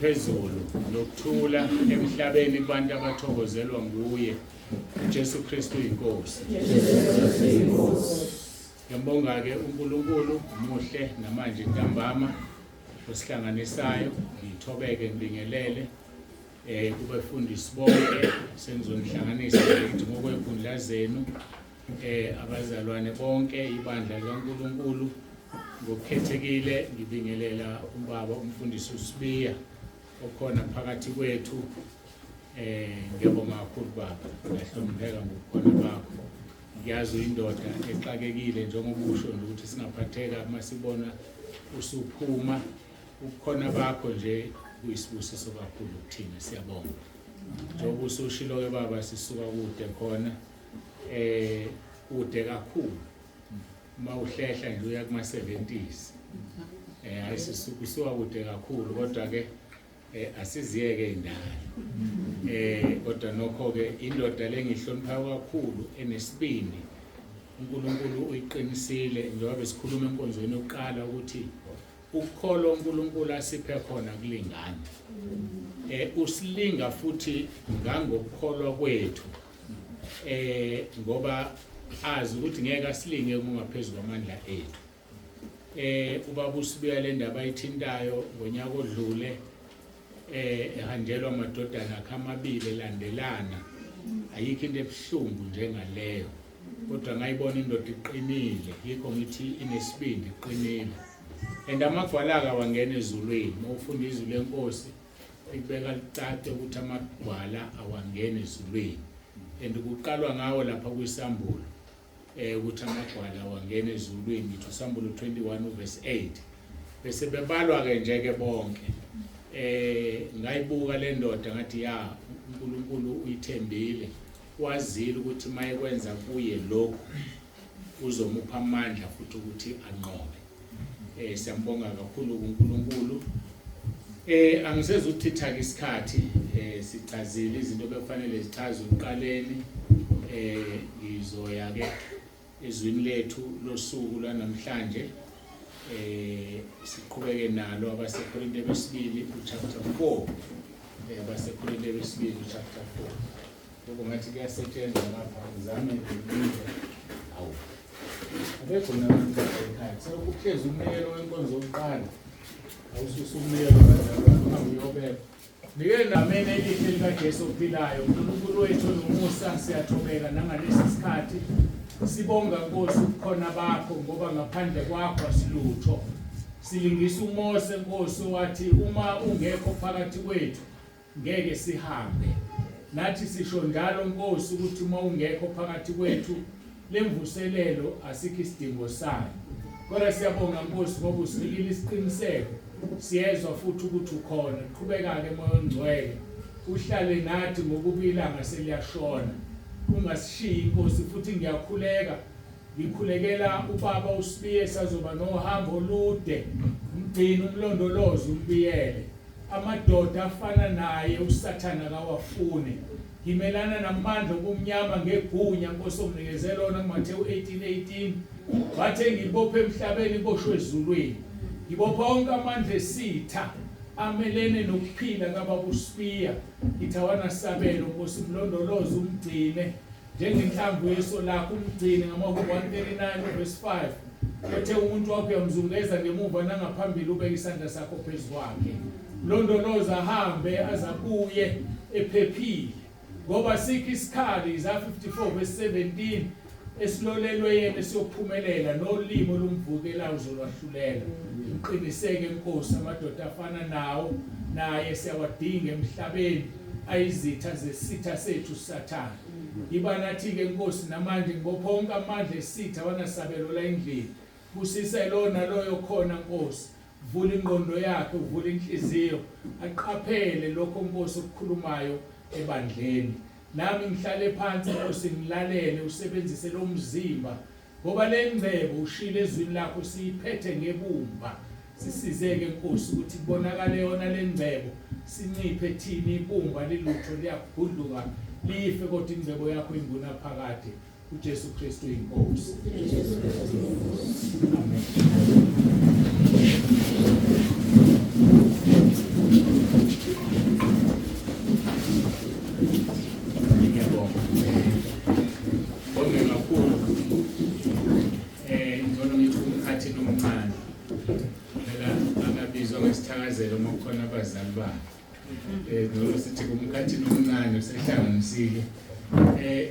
phezulu nokuthula emhlabeni kubantu abathokozelwa nguye uJesu Kristu inkosi. Ngiyambonga ke uNkulunkulu muhle namanje ntambama osihlanganisayo ngithobeke ngibingelele eh kubefundisi bonke sengizonihlanganisa ngithi ngokwekhundla zenu eh abazalwane bonke ibandla likaNkuluNkulu ngokukhethekile ngibingelela ubaba umfundisi uSibiya okhona phakathi kwethu eh ngiyabonga kakhulu baba ngiyahlonipheka ngobukhona bakho ngiyazi uyindoda exakekile njengoba usho nje ukuthi singaphatheka uma sibona usuphuma ubukhona bakho nje kuyisibusiso kakhulu kuthina siyabonga njengoba usushilo-ke baba sisuka kude khona eh kude kakhulu uma uhlehla nje uya kuma 70s eh hayi sisuka kude kakhulu kodwa ke eh asiziyeke indalo eh kodwa nokho ke indoda lengihlonipha kakhulu enesibindi uNkulunkulu uyiqinisile njengoba besikhuluma enkonzweni yokuqala ukuthi ukukholwa uNkulunkulu asiphe khona kulingana eh usilinga futhi ngangokukholwa kwethu eh ngoba azi ukuthi ngeke asilinge kungaphezulu kwamandla ethu eh ubaba usibuya le ndaba ayithintayo ngonyaka odlule eh ehanjelwa amadodana akhe amabili elandelana ayikho into ebuhlungu njengaleyo kodwa ngayibona indoda iqinile yikho ngithi inesibindi iqinile and amagwala awangena ezulwini uma ufunda izwi lenkosi ikubeka licace ukuthi amagwala awangena ezulwini and kuqalwa ngawo lapha kwisambulo eh ukuthi amagwala awangena ezulwini ngithi usambulo 21 uverse 8 bese bebalwa ke nje ke bonke eh ngayibuka le ndoda ngathi ya uNkulunkulu uyithembile wazile ukuthi mayekwenza kuye lokhu uzomupha amandla futhi ukuthi anqobe eh siyambonga kakhulu kuNkulunkulu eh angisezukuthitha ke isikhathi eh sichazile izinto bekufanele zichazwe ekuqaleni eh ngizoya ke ezwini lethu losuku lwanamhlanje eh siqhubeke nalo abaseKorinte besibili uchapter 4 eh abaseKorinte besibili uchapter 4 lokho ngathi kuyasetshenzwa lapha ngizame nje awu abekho nabantu ekhaya sekuhlezi umnikelo wenkonzo yokuqala awususa umnikelo bazalwane uhambe uyobeka Nike nameni elihle likaJesu ophilayo uNkulunkulu wethu onomusa siyathobeka nangalesi sikhathi sibonga Nkosi ubukhona bakho ngoba ngaphandle kwakho asilutho silingisa uMose Nkosi wathi uma ungekho phakathi kwethu ngeke sihambe nathi sisho njalo Nkosi ukuthi uma ungekho phakathi kwethu lemvuselelo asikho isidingo sayo kodwa siyabonga Nkosi ngoba usinikile isiqiniseko siyezwa futhi ukuthi ukhona qhubeka-ke moya ongcwele uhlale nathi ngokuba ilanga seliyashona ungasishiyi inkosi futhi ngiyakhuleka ngikhulekela ubaba uSibiye sazoba nohambo olude umgcini umlondolozo umbiyele amadoda afana naye usathana kawafuni Ngimelana namandla obumnyama ngegunya Nkosi onginikeze lona kuMathewu 18:18 bathe ngibophe emhlabeni iboshwe ezulwini ngibopha wonke amandla esitha amelene nokuphila kababa uSibiya ngithi awanasabelo Nkosi mlondoloze umgcine njengenhlamvu yeso lakho umgcine ngamahubo 139 verse 5 othe umuntu wakho uyamzungeza ngemuva nangaphambili ubeke isandla sakho phezu kwakhe londoloza ahambe azabuye ephephile ngoba sikho isikhali Isaya 54 verse 17 esilolelwe yena esiyophumelela nolimi olumvukela uzolwahlulela uqiniseke inkosi amadoda afana nawo naye siyawadinga emhlabeni ayizitha zesitha sethu sathane Yiba nathi-ke Nkosi namanje ngibopha wonke amandla esitha wanasabelo la endlini. Busisa lowo naloyo khona Nkosi. Vula ingqondo yakhe, uvula inhliziyo, aqaphele lokho Nkosi okukhulumayo ebandleni. Nami ngihlale phansi Nkosi ngilalele usebenzise lo mzimba Ngoba le ngcebo ushilo ezwini lakho siyiphethe ngebumba. Sisize-ke Nkosi ukuthi kubonakale yona le ngcebo sinciphe thina ibumba lilutho liyagudluka life kodwa ingcebo yakho ingunaphakade uJesu Kristu inkosi. Amen. Isithakazelo uma kukhona abazali bakhe. Noma sithi kumkhathini omncane usehlanganisile.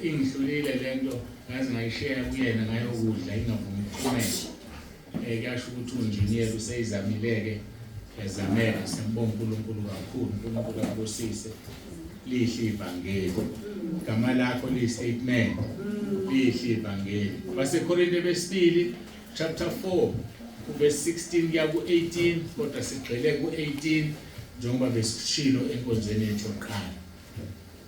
Ingihlulile lento ngaze ngayishiya kuyena ngayokudla ingavumi ukuqhumeka. Kuyasho ukuthi unjiniyela useyizamile-ke yazamela. Siyambonga uNkulunkulu kakhulu. uNkulunkulu akubusise. Lihle ivangeli. Igama lakho liyi-statement. Lihle ivangeli. BaseKorinte besibili chapter 4 verse 16 kuya ku-18, kodwa sigxile ku-18 njengoba besishilo enkonzweni yethu yokuqala.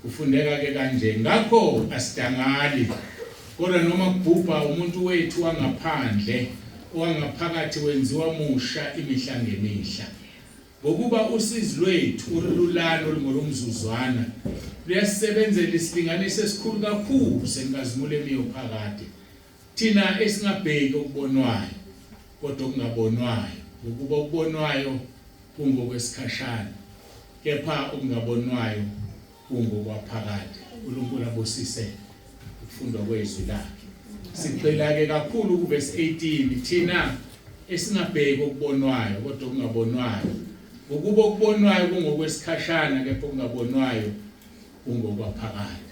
Kufundeka ke kanje: ngakho asidangali, kodwa noma kubhubha umuntu wethu wangaphandle, owangaphakathi wenziwa musha imihla ngemihla. Ngokuba usizi lwethu olululana olungolomzuzwana luyasisebenzela isilinganiso esikhulu kakhulu senkazimulo emiyo phakade, thina esingabheki okubonwayo kodwa okungabonwayo, ngokuba okubonwayo kungokwesikhashana, kepha okungabonwayo kungokwaphakade. uNkulunkulu abusise ukufundwa kwezwi lakhe. Sigxila-ke kakhulu kuvesi 18, thina esingabheki okubonwayo kodwa okungabonwayo, ngokuba okubonwayo kungokwesikhashana, kepha okungabonwayo kungokwaphakade.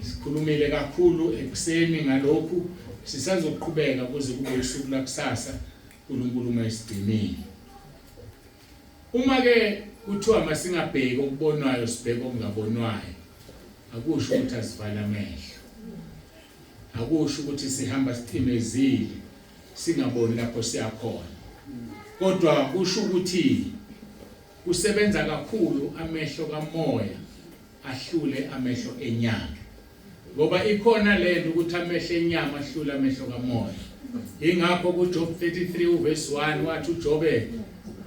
Sikhulumile kakhulu ekuseni ngalokhu, sisazoqhubeka kuze kube usuku lakusasa uNkulunkulu uma esigcinile. Uma ke kuthiwa masingabheki okubonwayo sibheke okungabonwayo, akusho ukuthi asivala amehlo, akusho ukuthi sihamba sicimezile singaboni lapho siyakhona, kodwa kusho ukuthi kusebenza kakhulu amehlo kamoya ahlule amehlo enyama, ngoba ikhona lento ukuthi amehlo enyama ahlule amehlo kamoya. Ingakho kuJob 33 uverse 1 wathi uJobe,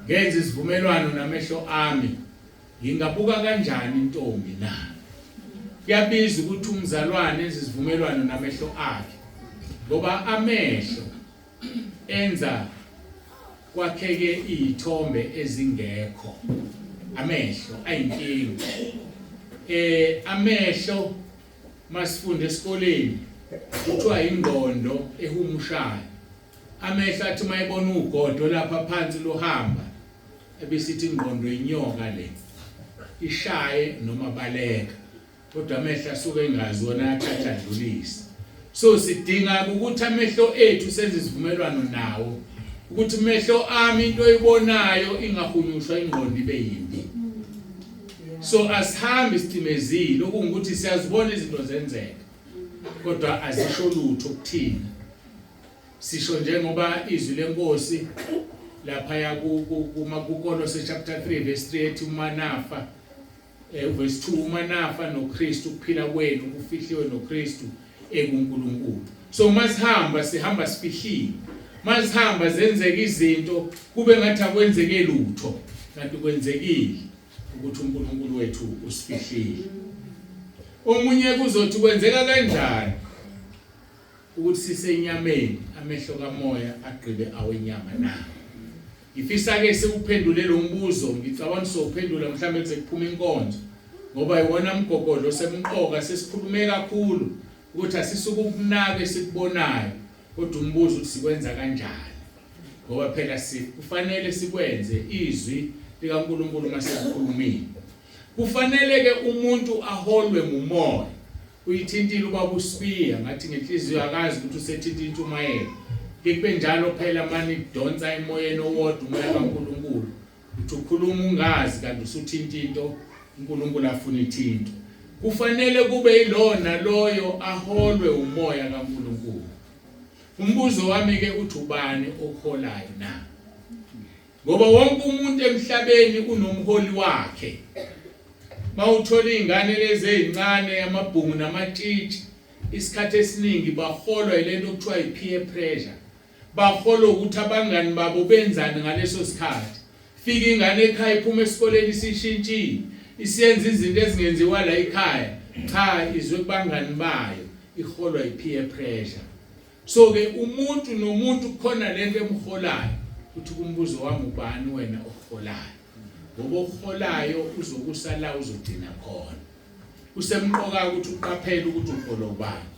ngenza isivumelwano namehlo ami, ngingabuka kanjani intombi na? Kuyabiza ukuthi umzalwane enze isivumelwano namehlo akhe, ngoba amehlo enza kwakheke izithombe ezingekho. Amehlo ayinkinga. Amehlo masifunda esikoleni kuthiwa ingqondo ehumushayo. Amehlo athi mayibona ugodo lapha phansi luhamba, ebisithi ingqondo inyoka le, ishaye noma baleka, kodwa amehlo asuke engazi wona athatha adlulise. So sidinga ukuthi amehlo ethu senze isivumelwano nawo, ukuthi mehlo ami into oyibonayo ingahunyushwa ingqondo ibe yimbi. So asihambi sicimezile, okungukuthi siyazibona izinto zenzeka kodwa azisho lutho kuthina. Sisho njengoba izwi lenkosi lapha ya kuKolose chapter 3 verse 3 ethi uma nafa, verse 2, uma nafa noKristu ukuphila kwenu kufihliwe noKristu ekuNkulunkulu. So masihamba sihamba sifihliwe, masihamba zenzeka izinto kube ngathi akwenzeke lutho, kanti kwenzekile ukuthi uNkulunkulu wethu usifihlile. Omunye kuzothi kwenzeka kanjani ukuthi sisenyameni amehlo kamoya agqibe awenyama na? Ngifisa ke sikuphendule lo mbuzo, ngicabanga sophendula mhlawumbe kuze kuphume inkonzo, ngoba iwona mgogodlo semqoka. Sesikhulume kakhulu ukuthi asisuke ukunaka esikubonayo, kodwa umbuzo ukuthi sikwenza kanjani, ngoba phela kufanele sikwenze izwi likaNkulunkulu uma selikhulumile. Kufanele ke umuntu aholwe ngumoya. Uyithintile ubaba uSibiya, ngathi ngenhliziyo akazi ukuthi usethinta intshumayelo. Ke kube njalo phela mani kudonsa emoyeni owodwa umoya kaNkulunkulu. Uthi ukhuluma ungazi kanti usuthinta into uNkulunkulu afuna ithinto. Kufanele kube yilona loyo aholwe umoya kaNkulunkulu. Umbuzo wami ke uthi ubani okuholayo na? Ngoba wonke umuntu emhlabeni unomholi wakhe. Mawuthola izingane lezi ezincane amabhungu namatshitshi, isikhathi esiningi baholwa yilento okuthiwa i-peer pressure. Baholwa ukuthi abangani babo benzani ngaleso sikhathi. Fika ingane ekhaya iphuma esikoleni isishintshile, isiyenza izinto ezingenziwa la ekhaya. Cha, izwe kubangani bayo, iholwa i-peer pressure. So ke umuntu nomuntu kukhona lento emholayo. Uthi kumbuzo wami ubani wena okuholayo? Ngoba okuholayo uzokusa la uzogcina khona. Kusemqoka ukuthi uqaphele ukuthi uholwa ubani.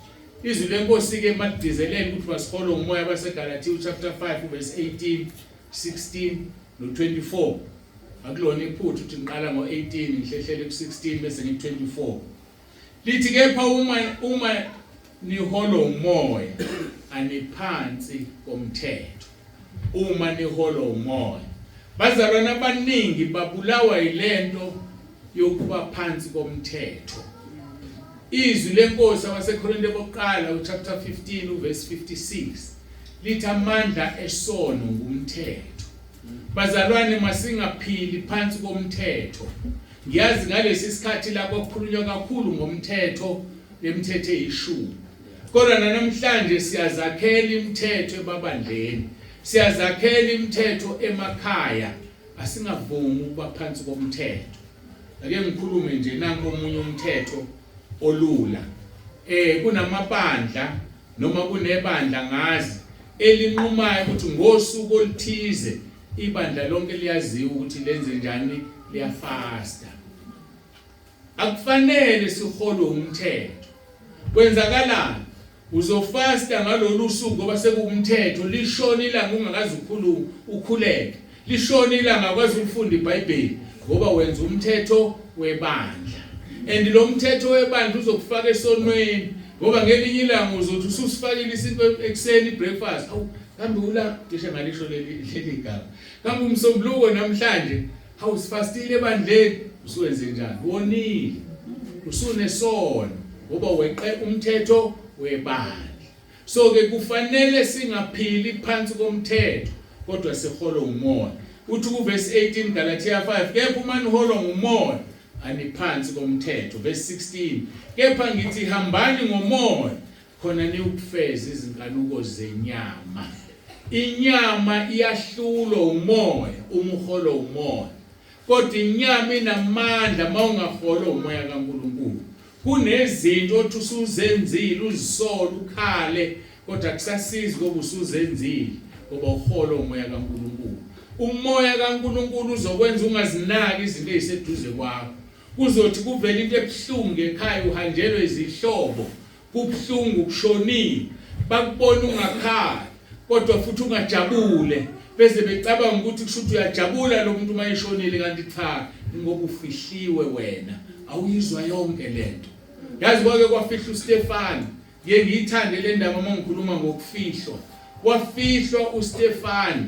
Izwi lenkosi ke maligcizelele ukuthi basiholwa ngumoya baseGalatia chapter 5 verse 18, 16 no 24. Akulona iphutha ukuthi ngiqala ngo-18 ngihlehlele ku-16 bese ngiku-24. Lithi kepha uma niholwa umoya aniphansi komthetho. Uma niholwa umoya. Bazalwane abaningi babulawa yilento yokuba phansi komthetho. Izwi lenkosi abaseKorinte bokuqala uchapter 15 uverse 56 lithi amandla esono ngumthetho. Bazalwane masingaphili phansi komthetho. Ngiyazi ngalesi sikhathi la kwakukhulunywa kakhulu ngomthetho lemithetho eyishumi. Kodwa nanamhlanje siyazakhela imithetho ebabandleni. Siyazakhela imithetho emakhaya. Asingavumi ukuba phansi komthetho. Ake ngikhulume nje nanku omunye umthetho olula. Kunamabandla noma kunebandla ngazi elinqumayo ukuthi ngosuku oluthize ibandla lonke liyaziwa ukuthi lenze njani, liyafasta. Akufanele siholwe umthetho. Kwenzakalani? Uzofasta ngalolu suku ngoba sekuwumthetho, lishona ilanga ungakaze ukhulume, ukhuleke. Lishona ilanga akwazi ukufunda iBhayibheli ngoba wenza umthetho webandla. And lo mthetho webandla uzokufaka esonweni ngoba ngelinye ilanga uzothi ususifakile isinto ekuseni breakfast. Awu kambe ula cishe ngalisho leli gama. Kambe umsombuluko namhlanje hawu sifastile ebandleni usuwenze njani? Wonile. Usunesono ngoba weqe umthetho webandla. So ke kufanele singaphili phansi komthetho kodwa siholwe umoya. Uthi kuverse 18 Galatia 5 kepha uma niholwa ngumoya aniphansi komthetho. Verse 16 kepha ngithi hambani ngomoya khona niyokufeza izinkanuko zenyama. Inyama iyahlulwa umoya uma uholwa umoya. Kodwa inyama inamandla mawungaholwa umoya kaNkulunkulu. Kunezinto othi usuzenzile uzisole ukhale kodwa kusasizi ngoba usuzenzile ngoba uholwa umoya kaNkulunkulu. Umoya kaNkulunkulu uzokwenza ungazinaki izinto eziseduze kwakho. Kuzothi kuvela into ebuhlungu ekhaya uhanjelwe izihlobo Kubuhlungu kushonile bakubona ungakhali kodwa futhi ungajabule beze becabanga ukuthi kusho ukuthi uyajabula lo muntu uma eshonile kanti cha ngoba ufihliwe wena awuyizwa yonke lento. Yazi kwake kwafihla uStefani, ngiye ngiyithande le ndaba uma ngikhuluma ngokufihlwa. Wafihlwa uStefani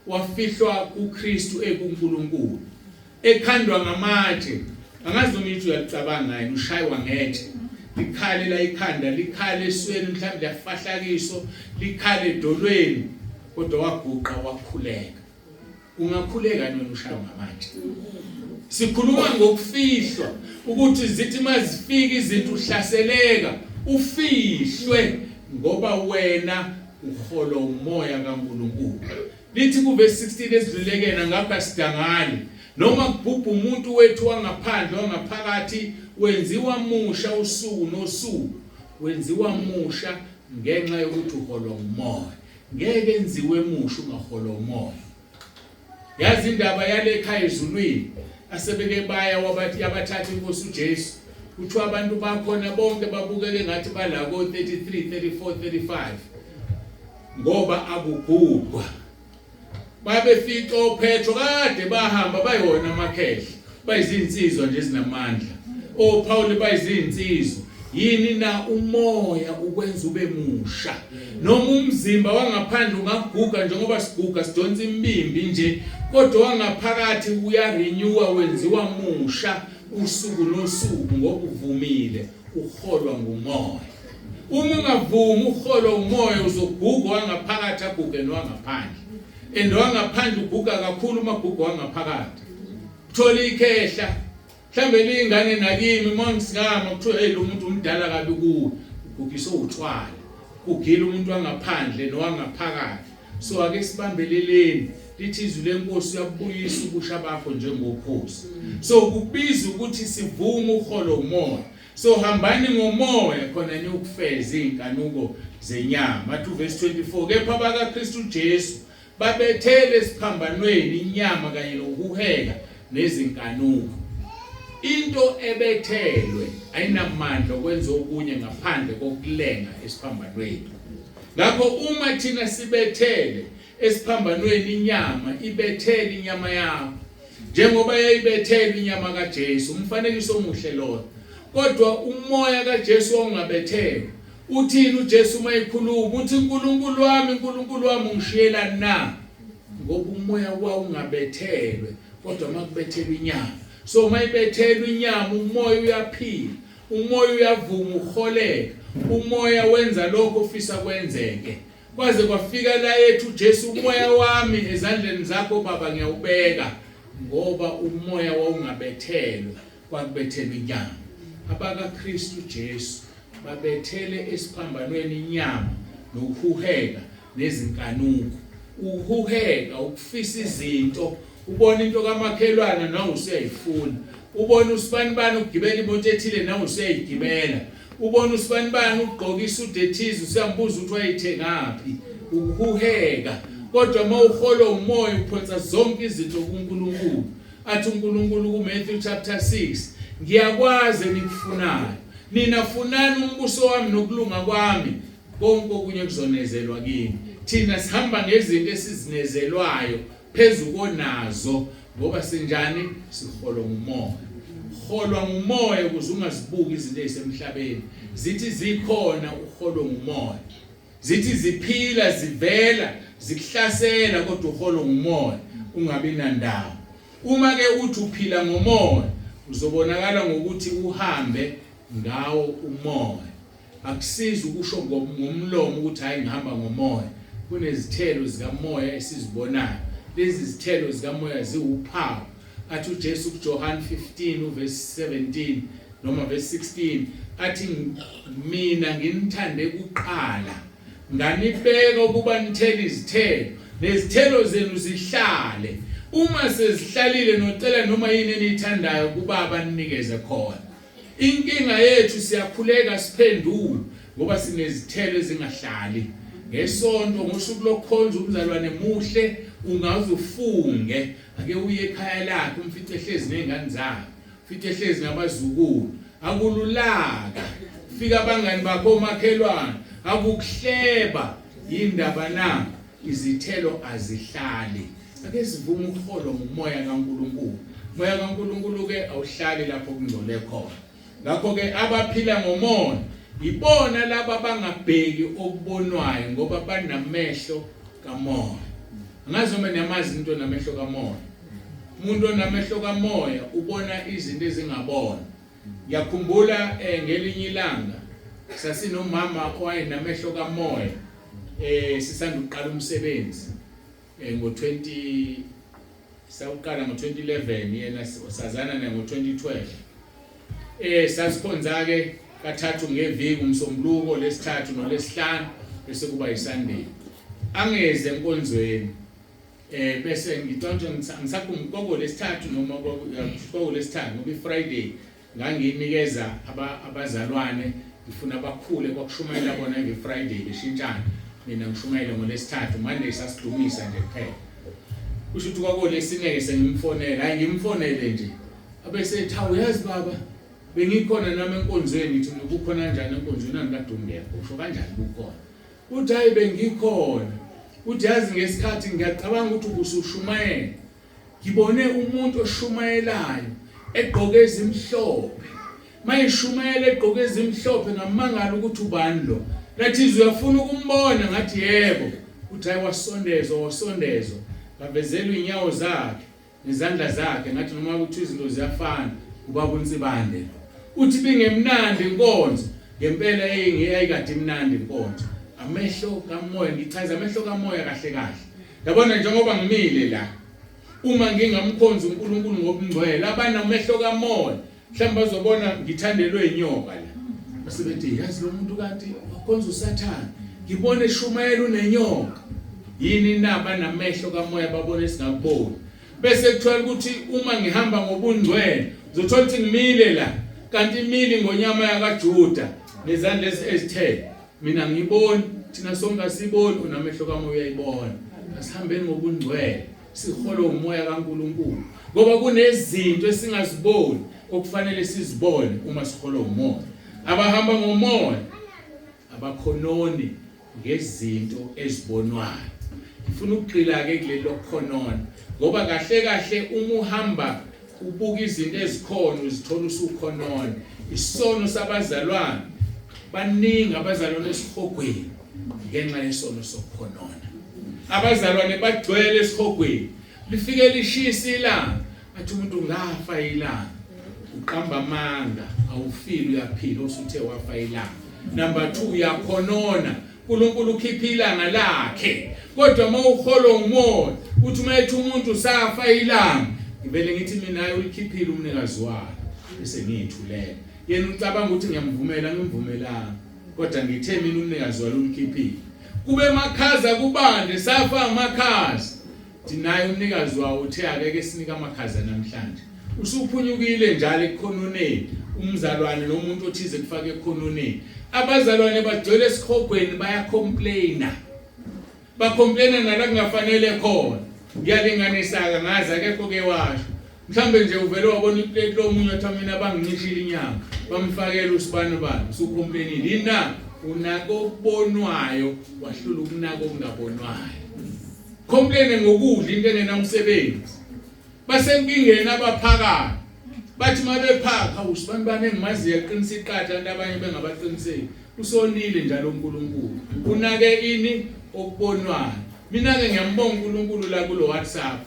Wafihlwa kuKristu ekuNkulunkulu. Ekhandwa ngamatshe. Angazi noma ithi uyalicabanga yini ushaywa ngetshe. Likhale la ikhanda, likhale esweni mhlawumbe liyafahlakiso, likhale edolweni kodwa waguqa wakhuleka. Ungakhuleka nini ushaywa ngamatshe? Sikhuluma ngokufihlwa ukuthi zithi mazifika izinto uhlaseleka ufihlwe ngoba wena uholwa umoya kaNkulunkulu. Lithi kuvesi 16 esidlulekena ngakho asidangali noma kubhubha umuntu wethu wangaphandle wangaphakathi wenziwa musha usuku nosuku wenziwa musha ngenxa yokuthi uholwa umoya. Ngeke enziwe musha ungaholwa umoya. Yazi indaba yale ekhaya ezulwini asebeke baya wabathi yabathatha inkosi uJesu kuthiwa abantu bakhona bonke babukeke ngathi bala ko 33 34 35 ngoba akugugwa babefica oPetro kade bahamba bayona amakhehla bayizinsizwa nje ezinamandla oPaul bayizinsizwa yini na umoya ukwenza ube musha noma umzimba wangaphandle ungaguga njengoba siguga sidonsa imibimbi nje kodwa wangaphakathi uyarenewa wenziwa musha usuku nosuku ngoba uvumile uholwa ngumoya uma ungavumi uholwa umoya uzoguga wangaphakathi aguge nowangaphandle and wangaphandle uguga kakhulu uma guga wangaphakathi uthola ikhehla Mhlambe liyingane nakimi uma ngisikama kuthiwa hey lo muntu umdala kabi kuwe ugugiswe utshwala kugila umuntu wangaphandle nowangaphakathi so ake sibambeleleni lithi izwi lenkosi uyabuyisa ubusha bakho njengokhozi so kubiza ukuthi sivume uholo umoya so hambani ngomoya khona niyokufeza izinkanuko zenyama athi verse 24 kepha bakaKristu Jesu Babethele esiphambanweni inyama kanye nokuheka nezinkanuko. Into ebethelwe ayinamandla okwenza okunye ngaphandle kokulenga esiphambanweni. Ngakho uma thina sibethele esiphambanweni inyama, ibethele inyama yakho. Njengoba yayibethelwe inyama kaJesu, umfanekiso omuhle lona. Kodwa umoya kaJesu wawungabethelwa. Uthini uJesu uma ekhuluma? Uthi uNkulunkulu wami, uNkulunkulu wami ungishiyelani na? Ngoba umoya wawungabethelwe, kodwa makubethelwa inyama. So uma ibethelwa inyama umoya uyaphila, umoya uyavuma uholeka, umoya wenza lokho ofisa kwenzeke. Kwaze kwafika la ethi uJesu umoya wami ezandleni zakho baba ngiyawubeka ngoba umoya wawungabethelwe kwakubethelwa inyama. AbakaKristu Jesu babethele esiphambanweni inyama nokuhuheka nezinkanuko. Ukuhuheka ukufisa izinto ubona into kamakhelwana nawe usuyayifuna ubona usibanibani ukugibela imoto ethile nawe usuyayigibela ubona usibanibani ugqoka isudu ethize usuyambuza ukuthi wayithengaphi ukuhuheka kodwa uma uholwa umoya uphonsa zonke izinto kuNkulunkulu athi uNkulunkulu kuMatthew chapter 6 ngiyakwazi enikufunayo nina funani umbuso wami nokulunga kwami konke okunye kuzonezelwa kini thina sihamba ngezinto esizinezelwayo phezu konazo ngoba sinjani siholwa ngumoya holwa ngumoya ukuze ungazibuki izinto ezisemhlabeni zithi zikhona uholwe ngumoya zithi ziphila zivela zikuhlasela kodwa uholwe ngumoya ungabi nandawo uma ke uthi uphila ngomoya uzobonakala ngokuthi uhambe ngawo umoya Akusizi ukusho ngomlomo ukuthi hayi ngihamba ngomoya. Kunezithelo zikamoya esizibonayo. Lezi zithelo zikamoya ziwuphawu. Athi uJesu kuJohn 15 uverse 17 noma verse 16 athi mina nginithande kuqala nganibeka ukuba nithele izithelo nezithelo zenu zihlale uma sezihlalile nocela noma yini eniyithandayo kubaba ninikeze khona Inkinga yethu siyakhuleka siphendule ngoba sinezithelo ezingahlali. Ngesonto ngosuku lokukhonza umzalwane muhle ungaze ufunge ake uye ekhaya lakhe umfice ehlezi nezingane zakhe ufice ehlezi nabazukulu akululaka fika abangani bakho omakhelwane akukuhleba yindaba na izithelo azihlali Ake sivume ukuholwa ngumoya kaNkulunkulu. Moya kaNkulunkulu ke awuhlali lapho kungcole khona. Ngakho ke abaphila ngomoya ibona laba bangabheki okubonwayo ngoba banamehlo kamoya. Angazi noma niyamazi umuntu onamehlo kamoya. Umuntu onamehlo kamoya ubona izinto ezingabonwa. Ngiyakhumbula eh, ngelinye ilanga sasinomama owayenamehlo kamoya eh sisanda ukuqala umsebenzi eh, ngo-20 sawuqala ngo-2011 yena sazana naye ngo-2012 eh sasikhonza ke kathathu ngeviki umsombuluko lesithathu nolesihlanu bese kuba yiSunday angeze enkonzweni eh bese ngicabanga ngisakhumbuka lesithathu noma kwakulesithathu ngoba iFriday Ngangiyinikeza abazalwane ngifuna bakhule kwakushumayela bona every Friday beshintshana mina ngishumayele ngolesithathu Monday sasidumisa nje kuphela kusho ukuthi kwakolesine-ke sengimfonela hayi ngimfonele nje abese ethi hawu yazi baba bengikhona nami enkonzweni ngithi kukhona kanjani enkonzweni angikade ungekho usho kanjani kukhona uthi hayi bengikhona uthi yazi ngesikhathi ngiyacabanga ukuthi ubusushumayela Ngibone umuntu oshumayelayo egqoke ezimhlophe. Mayeshumayela egqoke ezimhlophe ngamangala ukuthi ubani lo. Lathi izwi uyafuna ukumbona ngathi yebo. Uthi hayi wasondezwa wasondezwa. Ngavezelwa inyawo zakhe nezandla zakhe ngathi noma ukuthi izinto ziyafana ubaba uNsibande lo. Uthi bingemnandi inkonzo ngempela eyayikade imnandi inkonzo. Amehlo kamoya ngichaza amehlo kamoya kahle kahle. Yabona njengoba ngimile la uma ngingamkhonza uNkulunkulu ngobungcwele abanamehlo kamoya mhlawumbe bazobona ngithandelwe inyoka la base bethi yazi lo muntu kanti wakhonza uSathane ngibone eshumayela unenyoka yini na banamehlo kamoya babone singakuboni bese kuthiwa ukuthi uma ngihamba ngobungcwele uzothola ukuthi ngimile la kanti imile ngonyama yakaJuda nezandla ezithele Mina ngiyiboni, thina sonke asiboni, unamehlo kamoya uyayibona. Asihambeni ngobungcwele, siholwe umoya kaNkulunkulu. Ngoba kunezinto esingaziboni okufanele sizibone uma siholwa umoya. Abahamba ngomoya abakhononi ngezinto ezibonwayo. Ngifuna ukugxila ke kuleli lokukhonona ngoba kahle kahle uma uhamba ubuka izinto ezikhona uzithola usukhonona. Isono sabazalwane, baningi abazalwane esihogweni ngenxa yesono sokukhonona. Abazalwane bagcwele esihogweni, lifike lishisa ilanga, athi umuntu ngafa ilanga. Uqamba amanga, awufili, uyaphila usuthe wafa ilanga. Number 2, uyakhonona. uNkulunkulu ukhipha ilanga lakhe, kodwa uma uholwa ngumoya uthi uma ethi umuntu safa ilanga, ngivele ngithi mina hayi, ulikhiphile umnikazi walo, bese ngiyithulela. Yena ucabanga ukuthi ngiyamvumela, ngimvumelanga, kodwa ngithe mina umnikazi walo ulikhiphile. Kube makhaza kubande, safa amakhaza. Thinaye umnikazi wawo uthe akeke sinike amakhaza namhlanje. Usuphunyukile njalo ekukhononeni umzalwane nomuntu othize kufake ekukhononeni. Abazalwane bagcwele esihogweni, bayacomplaina, bacomplaina nala kungafanele khona. Ngiyalinganisa-ke, ngazi akekho ke washo. Mhlambe nje uvele wabona iplate lomunye, wathi mina bangincishile inyama, bamfakela usibani bani, usucomplainile. Yini? Unako okubonwayo, wahlula ukunaka okungabonwayo. Complain ngokudla into engenamsebenzi. Basenkingeni abaphakayo, bathi mabephaka, usibani bani engimaziyo aqinisa iqatha, kanti abanye bengabaqiniseki. Usonile njalo uNkulunkulu. Unake ini? Okubonwayo. Mina ke ngiyambonga uNkulunkulu la kulo WhatsApp.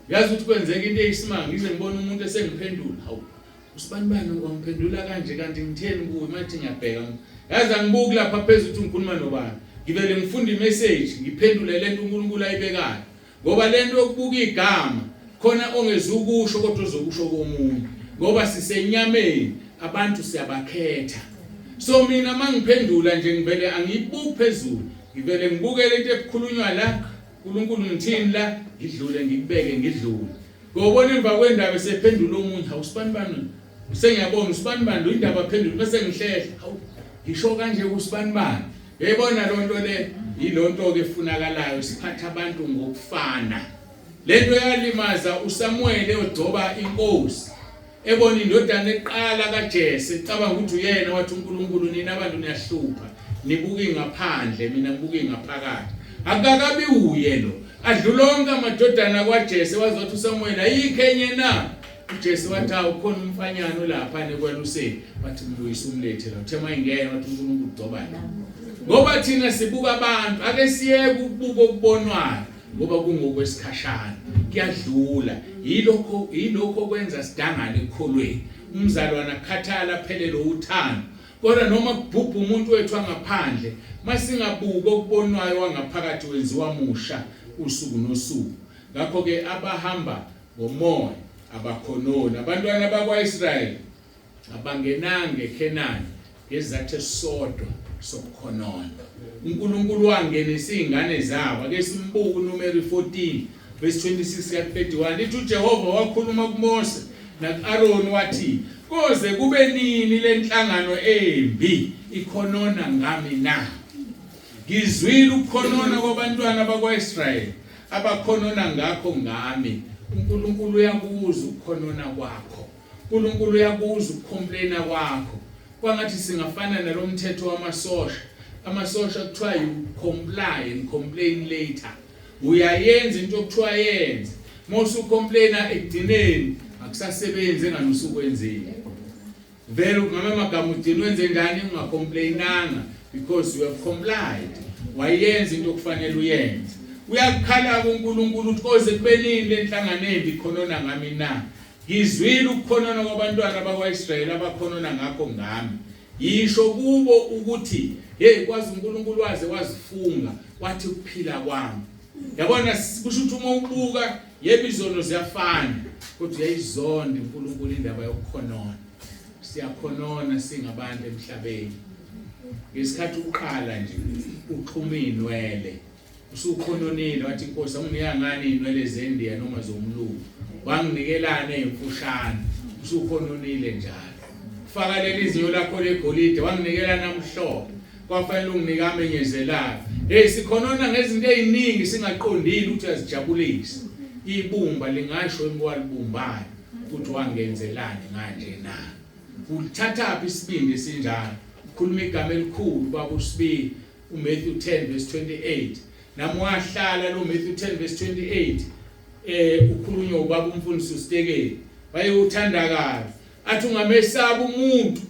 Yazi ukuthi kwenzeka into eyisimanga, ngize ngibone umuntu esengiphendula. Hawu, usibani bani wangiphendula kanje, kanti ngitheni kuwe? Manje ngiyabheka, yazi angibuki lapha phezulu ukuthi ngikhuluma nobani, ngivele ngifunda imessage, ngiphendule lento uNkulunkulu ayibekayo, ngoba lento yokubuka igama khona ongezukusho kodwa ozokusho komunye, ngoba sisenyameni, abantu siyabakhetha. So mina mangiphendula nje ngivele angiyibuki phezulu, ngivele ngibukele into ebukhulunywa la, uNkulunkulu ngithini la, ngidlule, ngikubeke, ngidlule. Ngobona emva kwendaba esephendula omunye, hawu, usibani bani, sengiyabona usibani bani indaba aphendula, bese ngihlehla, hawu, ngisho kanje kusibani bani. Uyayibona lo nto le, yilonto ke efunakalayo, siphatha abantu ngokufana. Lento yalimaza uSamuel ogcoba inkosi, ebona indodana eqala kaJese, ecabanga ukuthi uyena, wathi uNkulunkulu, nina abantu niyahlupha, nibuka ngaphandle, mina ngibuka ngaphakathi. Akakabi uye lo, adlula onke amadodana kwaJese, waze wathi uSamuel, ayikho enye na? uJese wathi, awu, khona umfanyana olapha nekwaluseni. Wathi, mbuyisa umlethe la. Uthe mayingena, wathi uNkulunkulu, gcoba la, ngoba thina sibuka abantu. Ake siyeke ukubuka okubonwayo, ngoba kungokwesikhashana, kuyadlula. Yilokho kwenza sidangale ekukholweni, umzalwana akhathala, aphelele uthando. Kodwa noma kubhubha umuntu wethu angaphandle, masingabuki okubonwayo, wangaphakathi wenziwa musha usuku nosuku. Ngakho ke abahamba ngomoya abakhononi. Abantwana bakwaIsrayeli abangenanga eKhenani ngezathu esisodwa sokukhonona. uNkulunkulu wangenisa izingane zabo. Ake simbuke uNumeri 14 verse 26 ka 31. Lithi uJehova wakhuluma kuMose nakuAron wathi, koze kube nini lenhlangano embi ikhonona ngami na? Ngizwile ukukhonona kwabantwana bakwaIsrayeli abakhonona ngakho ngami. uNkulunkulu uyakuzwa ukukhonona kwakho, uNkulunkulu uyakuzwa ukucomplaina kwakho. Kwangathi singafana nalomthetho wamasosha. Amasosha kuthiwa you comply and complain later. Uyayenza into okuthiwa yenze, mose ucomplaina ekugcineni akusasebenzi engani usukwenzile vele. Ngama amagama ugcina wenze njani ungacomplainanga, because you have complied, wayenza into okufanele uyenze. Uyakhala kuNkulunkulu ukuthi, koze kube nini lenhlangano embi khonona ngami na? Ngizwile ukukhonona kwabantwana bakwaIsrayeli abakhonona ngakho ngami. Yisho kubo ukuthi, hey, kwazi uNkulunkulu waze wazifunga wathi, ukuphila kwami. Yabona, kusho ukuthi uma ubuka, yebo, izono ziyafana, kodwa uyayizonda uNkulunkulu indaba yokukhonona. Siyakhonona singabantu emhlabeni. Ngesikhathi uqala nje uxhuma inwele, usukhononile, wathi, inkosi anginika ngani inwele zendiya noma zomlungu, wanginikelana ezimfushane? Usukhononile njalo. Faka leli zinyo lakho legolide, wanginikela namhlophe, kwafanele unginike amenyezelayo. Hey, sikhonona ngezinto eziningi singaqondile ukuthi azijabulise. Ibumba lingasho emkwalibumbayo ukuthi wangenzelani manje na? Ulithathaphi isibindi esinjalo? Ukhuluma igama elikhulu baba uSibili, uMatthew 10 verse 28. Nami wahlala lo Matthew 10 verse 28 eh ukhulunywa ubaba umfundisi uStekeni wayewuthanda kabi athi ungamesaba umuntu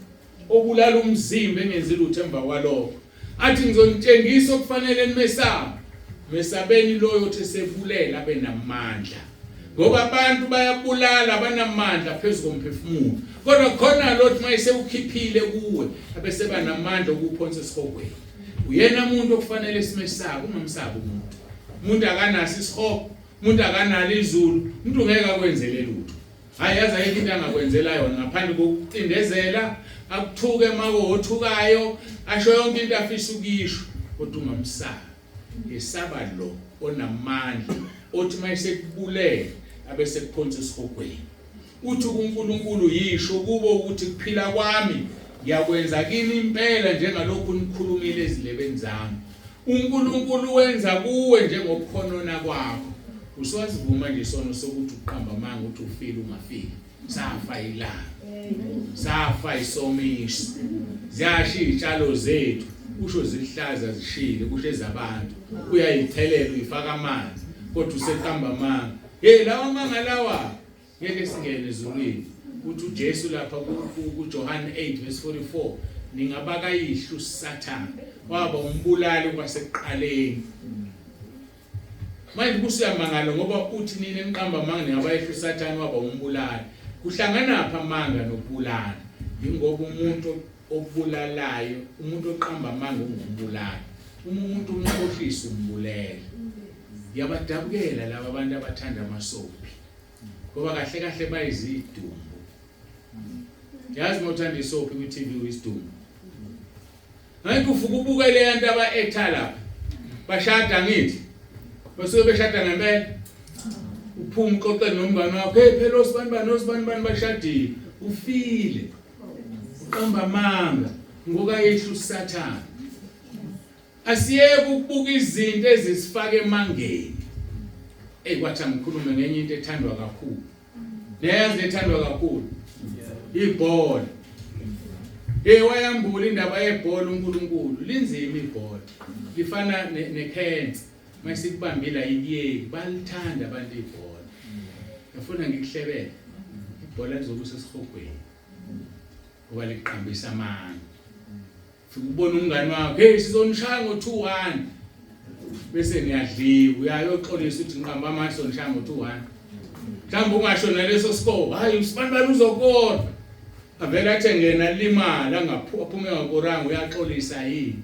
obulala umzimba engenzi lutho emva kwalokho athi ngizonitshengisa okufanele nimesabe mesabeni loyo othi sebulela abe namandla ngoba abantu bayabulala banamandla phezu komphefumulo kodwa khona lo othi mayesewukhiphile kuwe abeseba namandla okuphonsa esihogweni uyena umuntu okufanele simesabe ungamsabi umuntu umuntu akanaso isihogo umuntu akanalo izulu umuntu ngeke akwenzele lutho Hayi yazi ayikho into angakwenzela yona ngaphandle kokucindezela akuthuke mako othukayo asho yonke into afisa ukuyisho kodwa ungamsabi yesaba lo onamandla othi mayesekubulele abese kuphonsa esihogweni uthi kuNkulunkulu yisho kubo ukuthi kuphila kwami ngiyakwenza kini impela njengalokhu nikhulumile ezilebeni zami uNkulunkulu wenza kuwe njengokukhonona kwakho Usuwasivuma nje isono sokuthi uqamba amanga uthi ufile ungafile. Safa ilanga. Safa isomiso. Ziyasha izitshalo zethu usho zihlaza zishile kusho ezabantu. Uyayithelela uyifaka amanzi kodwa useqamba amanga. Hey lawa amanga lawa ngeke singene ezulwini. Uthi uJesu lapha kuJohane 8 verse 44 ningabakayihlu uSathane waba umbulali kwasekuqaleni. Manje kusuyamangala ngoba uthi nini eniqamba amanga ningabayehla uSathane waba umbulali. Kuhlanganaphi amanga nokubulala? Yingoba umuntu obulalayo, umuntu oqamba amanga ungumbulali. Uma umuntu umkhohlisa umbulele. Ngiyabadabukela laba abantu abathanda amasophi. Ngoba kahle kahle bayizidumbu. Yazi uma uthanda isophi kwi-TV uyisidumbu. Ngeke ufuke ubuke leya nto aba-actor lapha. Bashada ngithi. Basuke beshada ngempela. Uphuma uxoxe nomngane wakho, hey phela osibani bani osibani bani bashadile. Ufile. Uqamba amanga ngokayehla uSathane. Asiyeke ukubuka izinto ezisifaka emangeni. Ey kwathi angikhulume ngenye into ethandwa kakhulu. Niyayazi ethandwa kakhulu. Ibhola. Hey wayambula indaba yebhola uNkulunkulu. Linzima ibhola. Lifana necancer. Mayisikubambile ayikuyeki. Balithanda abantu ibhola. Ngifuna ngikuhlebele. Ibhola lizokusa esihogweni. Ngoba liqhambisa amanga. Fika ubona umngani wakho, hey sizonishaya ngo-2-1. Bese niyadliwa, uyayoxolisa uthi ngiqamba amanga sizonishaya ngo-2-1. Mhlawumbe ungasho naleso score, hayi usibani bani uzokora. Avele athi ngena limala angaphume ngakoranga uyaxolisa yini?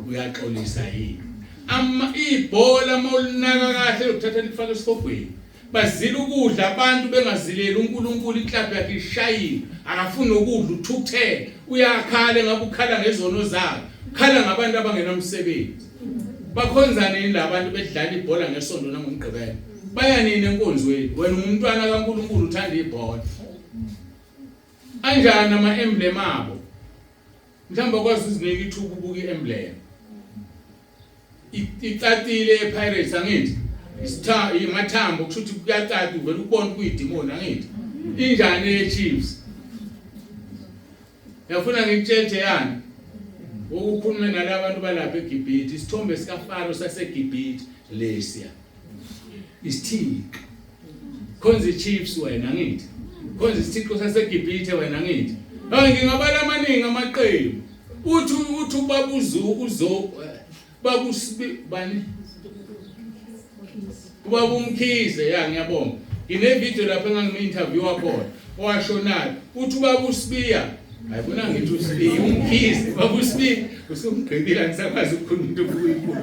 Uyaxolisa yini? Ama ibhola mawulinaka kahle lokuthatha lifake esihogweni. Bazila ukudla abantu bengazileli uNkulunkulu iklabhu yakhe ishayile akafuni nokudla uthukuthele uyakhala engabe ukhala ngezono zakhe ukhala ngabantu abangenamsebenzi bakhonza nini labantu bedlala ibhola ngesonto nangomgqibelo baya nini enkonzweni wena ungumntwana kaNkulunkulu uthanda ibhola anjani ama emblem abo mhlawumbe akwazi uzinika ithuba ubuka i-emblem icacile ePirates angithi isitha imathambo kusho ukuthi kuyacaca uvela ukubona kuyidimoni angithi injani eChiefs yafuna ngikutshele yani ukukhuluma nalabantu balapha eGibhithe isithombe sikaFaro saseGibhithe lesiya isithixo khonza iChiefs wena ngithi khonza isithixo saseGibhithe wena ngithi hayi ngingabala amaningi amaqembu uthi uthi ubaba uzu uzo baba usibi bani ubaba umkhize ya ngiyabonga ngine video lapha engangimi-interview wakhona owashonayo uthi ubaba usibiya hayi bona ngithi usibiya umkhize baba usibiya usumgqibile angisakwazi ukukhuluma into obuyikhulu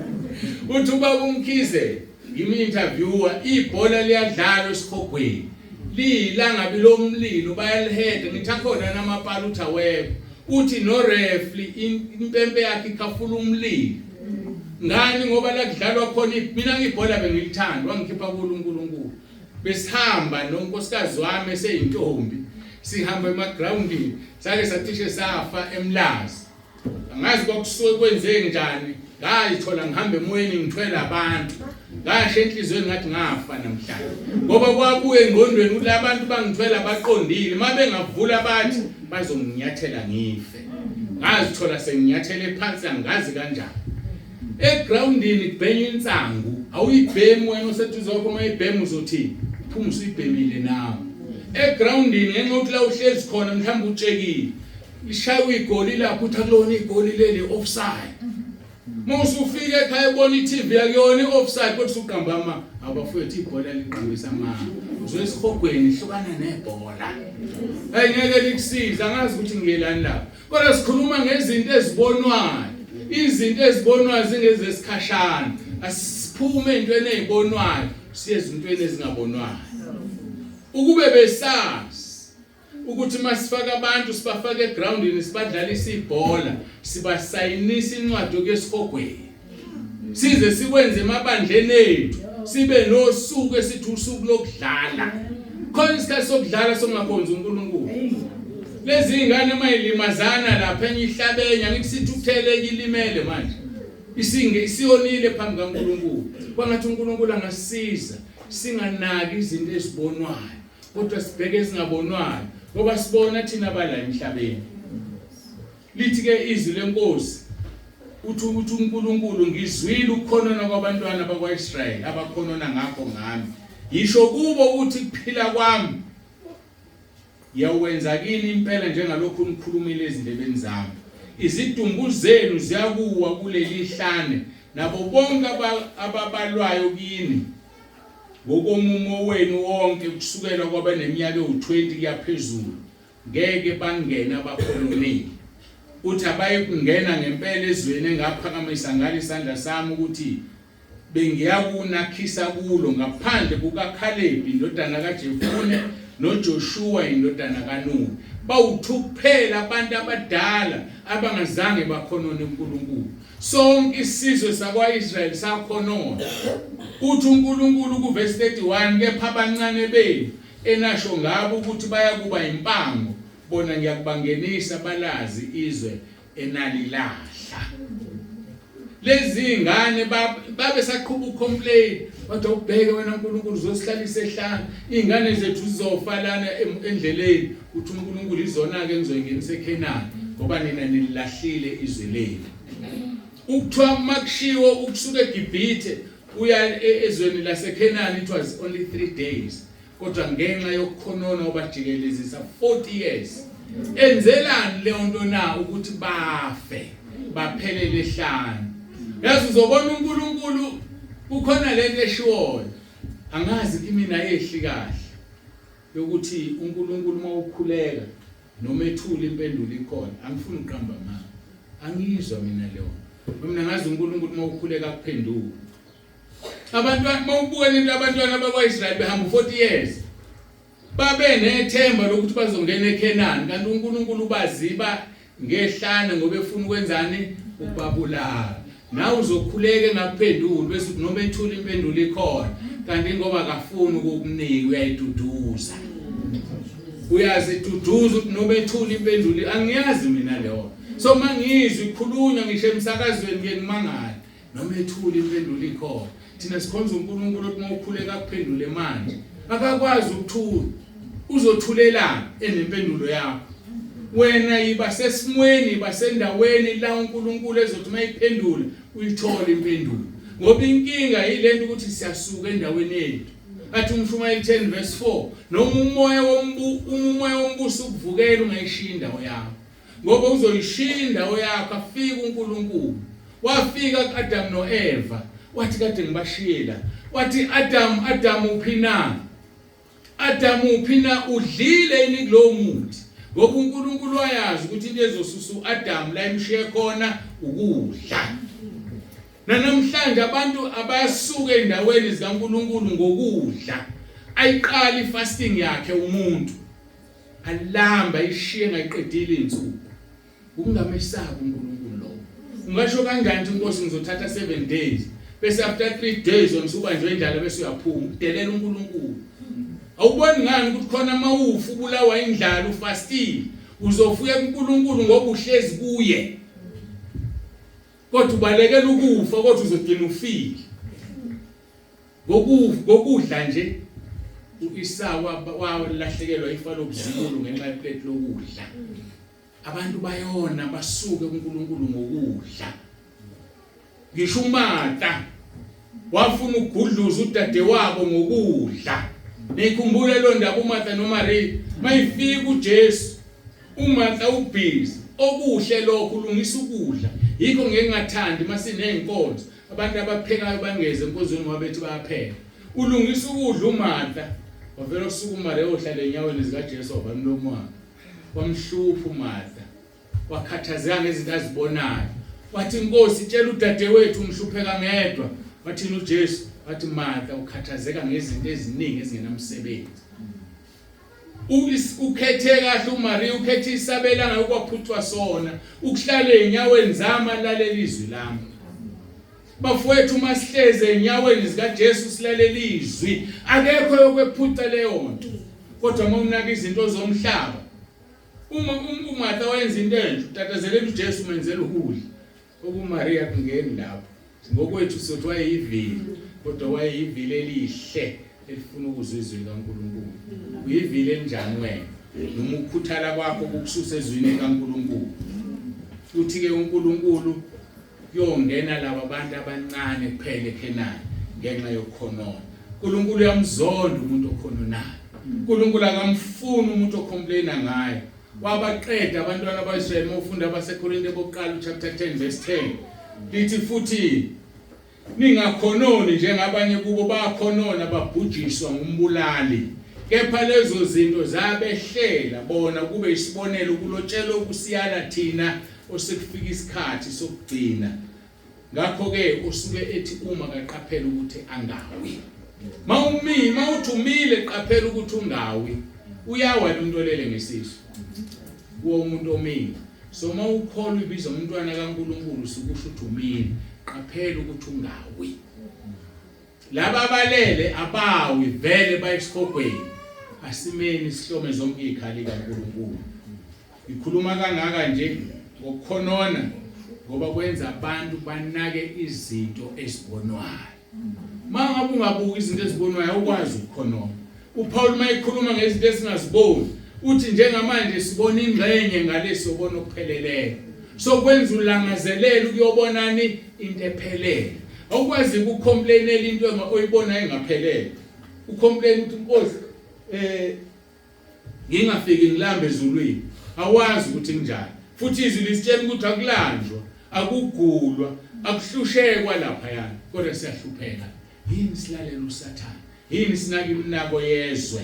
uthi ubaba umkhize Ngimi-interviewer, ibhola liyadlalwa esihogweni. Liyilangabi lomlilo bayaliheda ngithi akhona namapala uthi awekho. Uthi no referee impempe yakhe ikhafula umlilo. Ngani ngoba la kudlalwa khona mina ngibhola bengilithanda wangikhipha kulo uNkulunkulu. Besihamba nonkosikazi wami eseyintombi. Sihamba emagroundini sake sacishe safa eMlazi. Angazi kwakusuke kwenzeke njani ngayithola ngihamba emoyeni ngithwele abantu ngasho enhliziyweni ngathi ngafa namhlanje ngoba kwabuye engqondweni ukuthi abantu bangithwela baqondile uma bengavula bathi bazonginyathela ngife ngazithola senginyathele phansi angazi kanjani Egroundini kubhenya insangu, awuyibhemi wena oseduze kwakho uma ibhema uzothini? Uphuma usuyibhemile nawe. Egroundini ngenxa yokuthi la uhlezi khona mhlawumbe utshekile. Lishaywa igoli lapho uthi akulona igoli leli offside. Uma usufika ekhaya ubona i-TV akuyona i-offside kodwa usuqamba ama abafowethu ibhola liqambisa amanga. Uzoya esihogweni hlukana nebhola. Hey ngeke likusize angazi ukuthi ngiyelani lapha. Kodwa sikhuluma ngezinto ezibonwayo. Izinto ezibonwayo zingezesikhashana. Asiphume entweni ezibonwayo siye ezintweni ezingabonwayo. Ukube besazi ukuthi masifaka abantu sibafake egroundini sibadlalisa ibhola sibasayinisa incwadi yokuya esihogweni size sikwenze emabandleni ethu sibe nosuku esithi usuku lokudlala khona isikhathi sokudlala sokungakhonzi uNkulunkulu lezi ingane mayilimazana lapha enye ihlabenya ngithi sithi utheleke ilimele manje isinge isiyonile phambi kaNkulunkulu kwangathi uNkulunkulu angasiza singanaki izinto ezibonwayo kodwa sibheke ezingabonwayo ngoba sibona thina bala emhlabeni lithi ke izwi lenkosi uthi ukuthi uNkulunkulu ngizwile ukukhonona kwabantwana bakwaIsrayeli abakhonona ngakho ngami yisho kubo ukuthi kuphila kwami ngiyakwenza kini impela njengalokhu nikhulumile ezindebeni zami izidumbu zenu ziyakuwa kuleli hlane nabo bonke ababalwayo kini Ngokomumo wenu wonke kusukela kwabaneminyaka ewu-20 kuya phezulu ngeke bangene abakhononile. Uthi abayikungena ngempela ezweni engaphakamisa ngalo isandla sami ukuthi bengiyakunakhisa kulo ngaphandle kukaKhalebi indodana kaJefune noJoshuwa indodana kaNuni. Bawuthu kuphela abantu abadala abangazange bakhonone uNkulunkulu. Sonke isizwe sakwa-Israyeli sakhonona. Uthi uNkulunkulu kuvesi 31, kepha abancane benu enasho ngabo ukuthi bayakuba impango, bona ngiyakubangenisa balazi izwe enalilahla. Lezi ingane babe saqhuba ucomplain kodwa ubheke wena uNkulunkulu uzosihlalisa ehlane izingane zethu zizofa lana endleleni uthi uNkulunkulu izona ke ngizoyingenisa eKhenani ngoba nina nililahlile izwe lenu ukuthiwa makushiwo ukusuka eGibhithe uya e, ezweni laseKhenani it was only 3 days kodwa ngenxa yokukhonona obajikelezisa 40 years enzelani leyo nto na ukuthi bafe baphelele ehlane yazi uzobona uNkulunkulu kukhona lento eshiwoyo angazi kimina yehli kahle yokuthi uNkulunkulu uma ukhuleka noma ethula impendulo ikhona angifuni uqamba amanga angiyizwa mina leyo mina ngazi uNkulunkulu uma ukhuleka akuphendula abantwana uma ubuka lento abantwana bakwaIsrael behamba 40 years babe nethemba lokuthi bazongena eKhenani kanti uNkulunkulu ubaziba ngehlane ngoba efuna ukwenzani ukubabulala nawe uzokhuleka engakuphenduli bese uthi noma ethula impendulo ikhona kanti ngoba akafuni ukukunika uyayiduduza uyaziduduza ukuthi noma ethula impendulo angiyazi mina leyo so mangizwa ikhulunywa ngisho emsakazweni ke ngimangala noma ethula impendulo ikhona thina sikhonza uNkulunkulu othi uma ukhuleka akuphendule manje akakwazi ukuthula uzothulelana enempendulo yakho wena yiba sesimweni yiba sendaweni la uNkulunkulu ezothi mayiphendula uyithole impendulo ngoba inkinga yilento ukuthi siyasuka endaweni yethu athi umshumayeli 10 verse 4 noma umoya wombu umoya wombuso ukuvukela ungayishiya indawo yakho ngoba uzoyishiya indawo yakho afike uNkulunkulu wafika kuAdam noEva wathi kade ngibashiyela wathi Adam Adam uphi na Adam uphi na udlile yini kulowo muthi ngoba uNkulunkulu wayazi ukuthi into ezosusa uAdam la emshiye khona ukudla Nanamhlanje abantu abasuka endaweni zikaNkulunkulu ngokudla ayiqali fasting yakhe umuntu alamba ishiye ngayiqedile insuku ukungamesabi uNkulunkulu lowo ungasho kanjani ukuthi inkosi ngizothatha 7 days bese after 3 days wena usubanjwe indlala bese uyaphuma udelela uNkulunkulu awuboni ngani ukuthi khona mawufu ubulawa indlala ufastile uzofuya kuNkulunkulu ngoba uhlezi kuye kodwa ubalekela ukufa kodwa uzogcina ufile Ngokudla nje uIsaka walahlekelwa ifa lobuzibulo ngenxa yeplate lokudla. Abantu bayona basuke kuNkulunkulu ngokudla. Ngisho uMartha wafuna ukugudluza udadewabo ngokudla. Nikhumbule lo ndaba uMartha noMaria mayifika uJesu uMartha ubhizi okuhle lokho ulungisa ukudla yikho ngeke ngathandi masineyinkonzo abantu abaphekayo bangeze enkonzweni ngoba bethi bayapheka ulungisa ukudla uMartha wavela usuku uMaria ohlala enyaweni zikaJesu wavala umlomo wakhe wamhlupha uMartha wakhathazeka ngezinto azibonayo wathi inkosi tshela udadewethu ngihlupheka ngedwa wathini uJesu wathi Martha ukhathazeka ngezinto eziningi ezingenamsebenzi ukhethe kahle uMaria ukhethe isabelanga ukwaphuthwa sona ukuhlala enyaweni zami alalela izwi lami bafowethu uma sihleze enyaweni zikaJesu silalela izwi akekho yokwephuca leyo nto kodwa uma unaka izinto zomhlaba Uma uMartha wayenza into enje, utatazelela uJesu umenzela ukudla. OkuMaria kungeni lapho. Ngokwethu sothi wayeyivili, kodwa wayeyivili elihle elifuna ukuzwa izwi likaNkulunkulu. Uyivili elinjani wena? Noma ukukhuthala kwakho kukususa ezwini likaNkulunkulu. Uthi-ke uNkulunkulu kuyongena laba bantu abancane kuphela eKhenani ngenxa yokukhonona. uNkulunkulu uyamzonda umuntu okhononayo. uNkulunkulu akamfuni umuntu ocomplaina ngaye. Wabaqeda abantwana baIsrayeli uma ufunda abaseKorinte bokuqala chapter 10 verse 10. Lithi futhi ningakhononi njengabanye kubo bakhonona babhujiswa ngumbulali. Kepha lezo zinto zabehlela bona kube isibonelo kulotshelwe ukusiyala thina osekufika isikhathi sokugcina ngakho-ke usuke ethi uma kaqaphela ukuthi angawi mawumi mawuthi umile qaphela ukuthi ungawi uyawa umuntu olele ngesisu kuwo umuntu omile so uma ukholwa ibiza umntwana kaNkuluNkulu sukusho ukuthi umile qaphela ukuthi ungawi Laba abalele abawi vele bayesihogweni. Asimeni sihlome zonke izikhali kaNkulunkulu. Ngikhuluma kangaka nje ngokukhonona ngoba kwenza abantu banake izinto ezibonwayo. Uma ngabe ungabuki izinto ezibonwayo awukwazi ukukhonona. UPaul uma ekhuluma ngezinto esingaziboni uthi njengamanje sibona ingxenye ngale siyobona okupheleleyo. So kwenza ulangazelele ukuyobonani into ephelele. Awukwazi ukucomplainela into oyibonayo engaphelele. Ucomplain ukuthi Nkosi eh ngingafiki ngilambe ezulwini. Awazi ukuthi kunjani. Futhi izwi lisitshela ukuthi akulanjwa, akugulwa, akuhlushekwa lapha yana, kodwa siyahlupheka. Yini silalela uSathane? Yini sinaka iminako yezwe?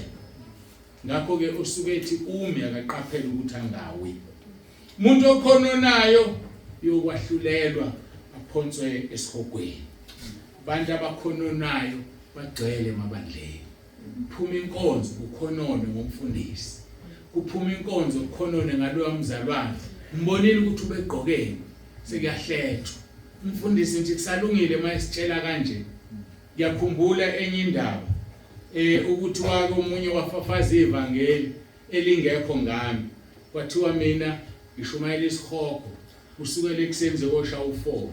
Ngakho-ke usuke ethi umi akaqaphele ukuthi angawi. Umuntu okhononayo uyokwahlulelwa aphonswe esihogweni. Abantu abakhononayo bagcwele emabandleni. Phuma inkonzo kukhononwe ngomfundisi. Kuphuma inkonzo kukhononwe ngaloya mzalwane. Mbonile ukuthi ubegqokeni sekuyahletshwa. Umfundisi nje kusalungile uma esitshela kanje. Ngiyakhumbula enye indaba eh ukuthi wake omunye wafafaza ivangeli elingekho ngami kwathiwa mina ngishumayela isihogo kusukela ekuseni zekosha u4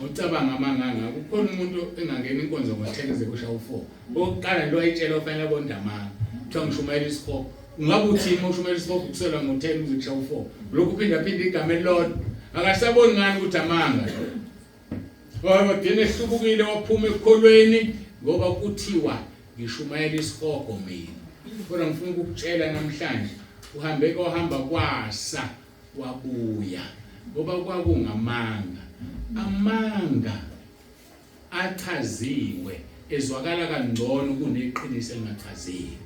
ucabanga amanganga kukhona umuntu engangena inkonzo ngo10 zekosha u4 okokuqala into ayitshela ofanele abondamanga kuthiwa ngishumayela isihogo ungabe uthini uma ushumayela isihogo kusela ngo10 kuze kusha u4 lokhu uphinda phinda igama elilodwa akasaboni ngani ukuthi amanga Wagcina ehlubukile waphuma ekukholweni ngoba kuthiwa ngishumayela isihogo mina. Kodwa ngifuna ukukutshela namhlanje uhambe kohamba kwasa wabuya ngoba kwakungamanga. Amanga achaziwe ezwakala kangcono kuneqiniso elingachaziwe.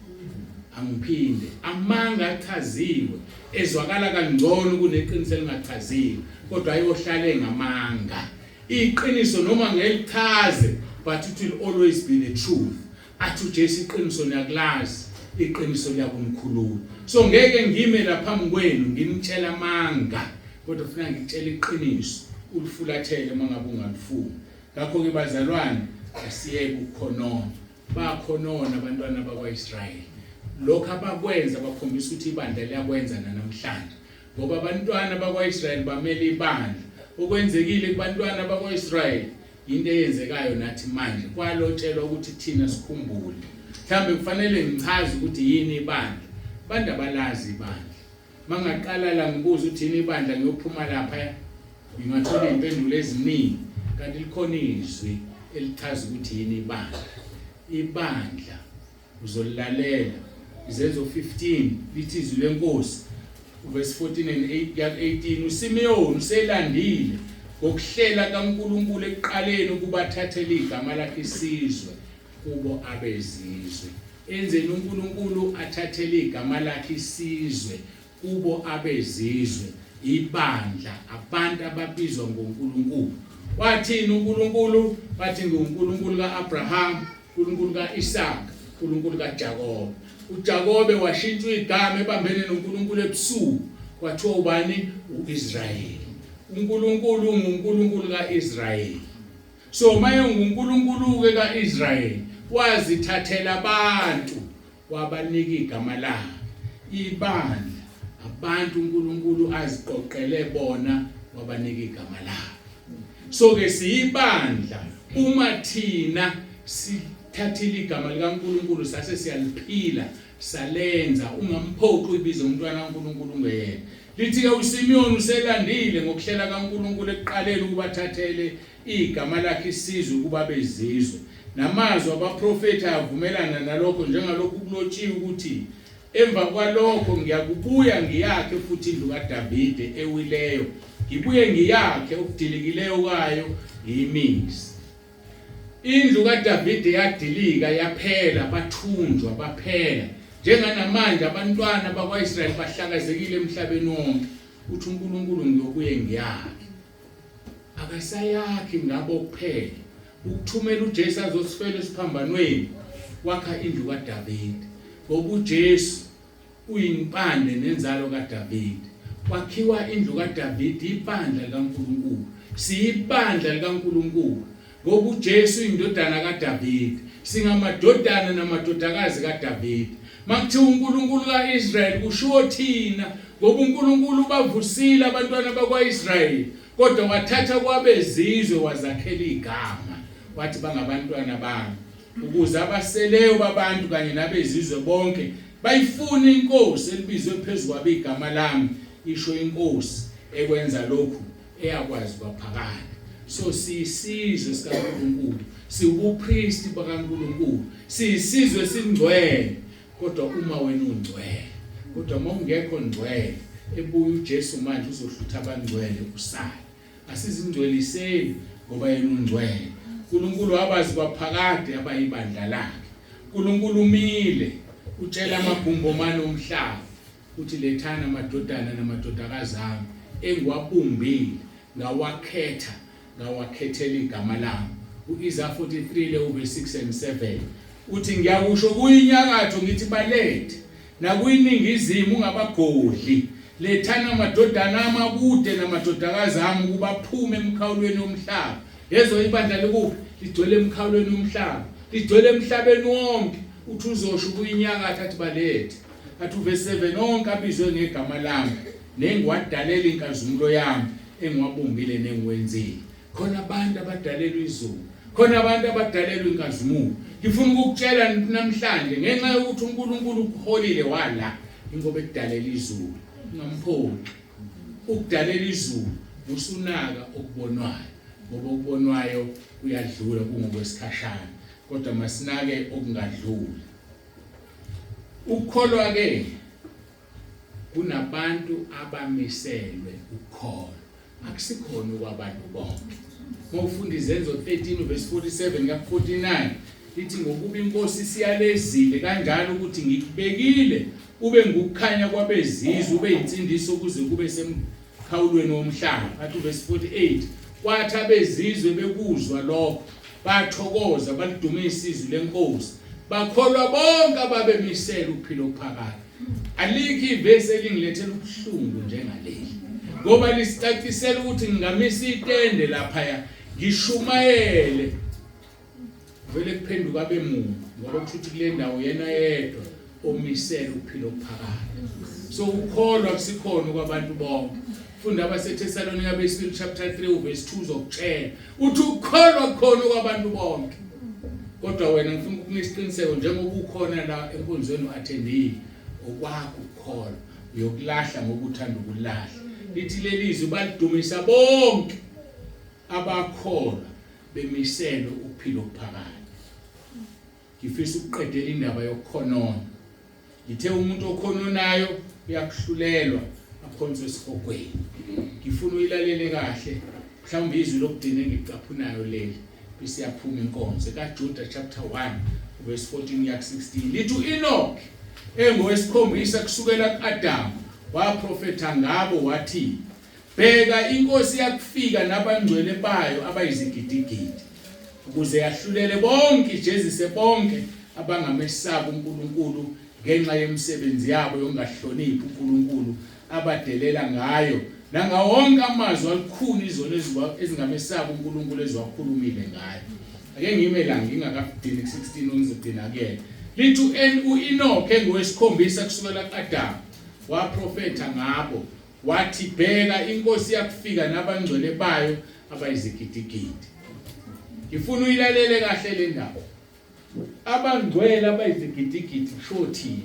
Angiphinde, amanga achaziwe ezwakala kangcono kuneqiniso elingachaziwe, kodwa ayohlale ngamanga. Iqiniso noma ngelichaze but it will always be the truth. Athi uJesu iqiniso niyakulazi, iqiniso liyakunikhulula. So ngeke ngime lapha phambi kwenu nginitshela amanga, kodwa funa ngikutshela iqiniso ulifulathele uma ngabe ungalifuni. Ngakho-ke bazalwane asiyeke ukukhonona. Bakhonona abantwana bakwaIsrayeli. Lokho abakwenza bakhombisa ukuthi ibandla liyakwenza nanamhlanje. Ngoba abantwana bakwaIsrayeli bamele ibandla. Okwenzekile kubantwana bakwaIsrayeli into eyenzekayo nathi manje. Kwalotshelwa ukuthi thina sikhumbule. Mhlambe kufanele ngichaze ukuthi yini ibandla. Abantu abalazi ibandla. Mangaqala la ngibuza ukuthi yini ibandla ngiyophuma lapha ngingathola izimpendulo eziningi. Kanti likhona izwi elichaza ukuthi yini ibandla. Ibandla uzolilalela Izenzo 15 lithi izwi lenkosi uverse 14 and 8 kuya 18 uSimeyoni uselandile ngokuhlela kaNkuluNkulu ekuqaleni ukuba athathele igama lakhe isizwe kubo abezizwe. Enzeni uNkulunkulu athathele igama lakhe isizwe kubo abezizwe, ibandla, abantu ababizwa ngoNkulunkulu. Wathini uNkulunkulu? Wathi nginguNkulunkulu ka-Abraham, uNkulunkulu ka-Isaka, uNkulunkulu kaJakobe. UJakobe washintshwa igama ebambene noNkulunkulu ebusuku, kwathiwa ubani? U-Israyeli. UNkulunkulu unguNkulunkulu ka-Israyeli. So maye unguNkulunkulu-ke ka-Israyeli, wazithathela abantu wabanika igama lakhe. Ibandla abantu uNkulunkulu aziqoqele bona wabanika igama lakhe. So ke siyibandla uma thina sithathile igama likaNkulunkulu sase siyaliphila salenza ungamphoqi uyibize umntwana kaNkulunkulu ungeyena. Lithi-ke uSimiyoni uselandile ngokuhlela kaNkulunkulu ekuqaleni ukuba athathele igama lakhe isizwe ukuba abezizwe. Namazwi abaprofethi ayavumelana nalokho njengalokhu kulotshiwe ukuthi emva kwalokho ngiyakubuya ngiyakhe futhi indlu kaDavide ewileyo, ngibuye ngiyakhe okudilikileyo kwayo ngiyimise. Indlu kaDavide yadilika yaphela, bathunjwa baphela. Njenganamanje abantwana bakwa-Israyeli bahlakazekile emhlabeni wonke. Uthi uNkulunkulu ngiyobuye ngiyakhe. Akasayakhi ngabo kuphela. Ukuthumela uJesu azosifela esiphambanweni wakha indlu kaDavide. Ngoba uJesu uyimpande nenzalo kaDavide. Kwakhiwa indlu kaDavide ibandla likaNkulunkulu. Siyibandla likaNkulunkulu ngoba uJesu uyindodana kaDavide. Singamadodana namadodakazi kaDavide. Makuthiwa uNkulunkulu kaIsrayeli kushiwo thina ngoba uNkulunkulu ubavusile abantwana bakwaIsrayeli kodwa wathatha kwabezizwe wazakhela igama wathi bangabantwana bami ukuze abaseleyo babantu kanye nabezizwe bonke bayifune inkosi elibizwe phezu kwabo igama lami isho inkosi ekwenza lokhu eyakwazi kwaphakade. So siyisizwe sikaNkulunkulu, siwubupristi bakaNkulunkulu, siyisizwe esingcwele. Kodwa uma wena ungcwele, kodwa uma ungekho ngcwele, ebuya uJesu manje uzohlutha abangcwele usale. Asizingcweliseni ngoba yena ungcwele. uNkulunkulu wabazi kwaphakade abayibandla lakhe. uNkulunkulu umile utshela amagumbi omane omhlaba uthi lethani amadodana namadodakazi ami engiwabumbile ngawakhetha ngawakhethela igama lami. U-Isaya 43 le uverse 6 and 7 uthi ngiyakusho kuyinyakatho ngithi balethe nakuyiningizimu ungabagodli lethani amadodana ami akude namadodakazi ami ukuba aphume emkhawulweni womhlaba. Yezwa ibandla likuphi? Ligcwele emkhawulweni womhlaba, ligcwele emhlabeni wonke. Uthi uzosho kuyinyakatho athi balethe. Athi uvesi 7 onke abizwe ngegama lami nengiwadalela inkazimulo yami engiwabumbile nengiwenzile. Khona abantu abadalelwa izulu, khona abantu abadalelwa inkazimulo. Ngifuna ukukutshela namhlanje ngenxa yokuthi uNkulunkulu ukuholile wala ingoba ekudalela izulu. Ungamphoxi. Ukudalela izulu usunaka okubonwayo ngoba okubonwayo kuyadlula kungokwesikhashana kodwa masinake okungadluli. Ukukholwa ke kunabantu abamiselwe ukukholwa, akusikhona okwabantu bonke. Uma ufunda Izenzo 13 verse 47 kuya 49 lithi ngokuba inkosi siyalezile kanjalo ukuthi ngikubekile ube ngukukhanya kwabezizwe ube insindiso kuze kube semkhawulweni womhlaba. Athi verse 48 kwathi abezizwe bekuzwa lokho Bathokoza balidumisa izwi lenkosi, bakholwa bonke ababemisele ukuphila okuphakade. Alikho ivesi elingilethela ubuhlungu njengaleli, ngoba lisicacisela ukuthi ngingamisa itende laphaya ngishumayele vele kuphenduka abe munye ngoba kusho ukuthi kule ndawo yena yedwa omisele ukuphila okuphakade. So ukukholwa kusikhona kwabantu bonke. Funda abaseThesalonika besibili chapter 3 verse 2 uzokutshela uthi ukukholwa kukhona kwabantu bonke. Kodwa wena ngifuna ukukunika isiqiniseko njengoba ukhona la enkonzweni uattendile okwakho ukukholwa uyokulahla ngoba uthanda ukulahla. Lithi leli zwi balidumisa bonke. Abakholwa bemiselwe ukuphila okuphakade. Ngifisa ukuqedela indaba yokukhonona. Ngithe umuntu okhononayo uyakuhlulelwa aphonswe esihogweni. Ngifuna uyilalele kahle, mhlawumbe izwi lokugcina engicaphunayo leli bese yaphuma inkonzo kaJuda chapter 1 verse 14 kuya ku-16 lithi u-Enoch engowesikhombisa kusukela ku-Adamu waprofetha ngabo wathi Bheka, iNkosi iyakufika nabangcwele bayo abayizigidigidi, ukuze yahlulele bonke, ijezise bonke abangamesabi uNkulunkulu ngenxa yemisebenzi yabo yokungahloniphi uNkulunkulu abadelela ngayo, nangawo wonke amazwi alukhuni izono ezingamesabi uNkulunkulu eziwakhulumile ngayo. Ake ngime la ngingakagcini ku-16 ongizogcina kuyena. Lithi u-Enoke engowesikhombisa kusukela ku-Adamu waprofetha ngabo Wathi, Bheka, iNkosi iyakufika nabangcwele bayo abayizigidigidi. Ngifuna uyilalele kahle le ndaba. Abangcwele abayizigidigidi kusho thina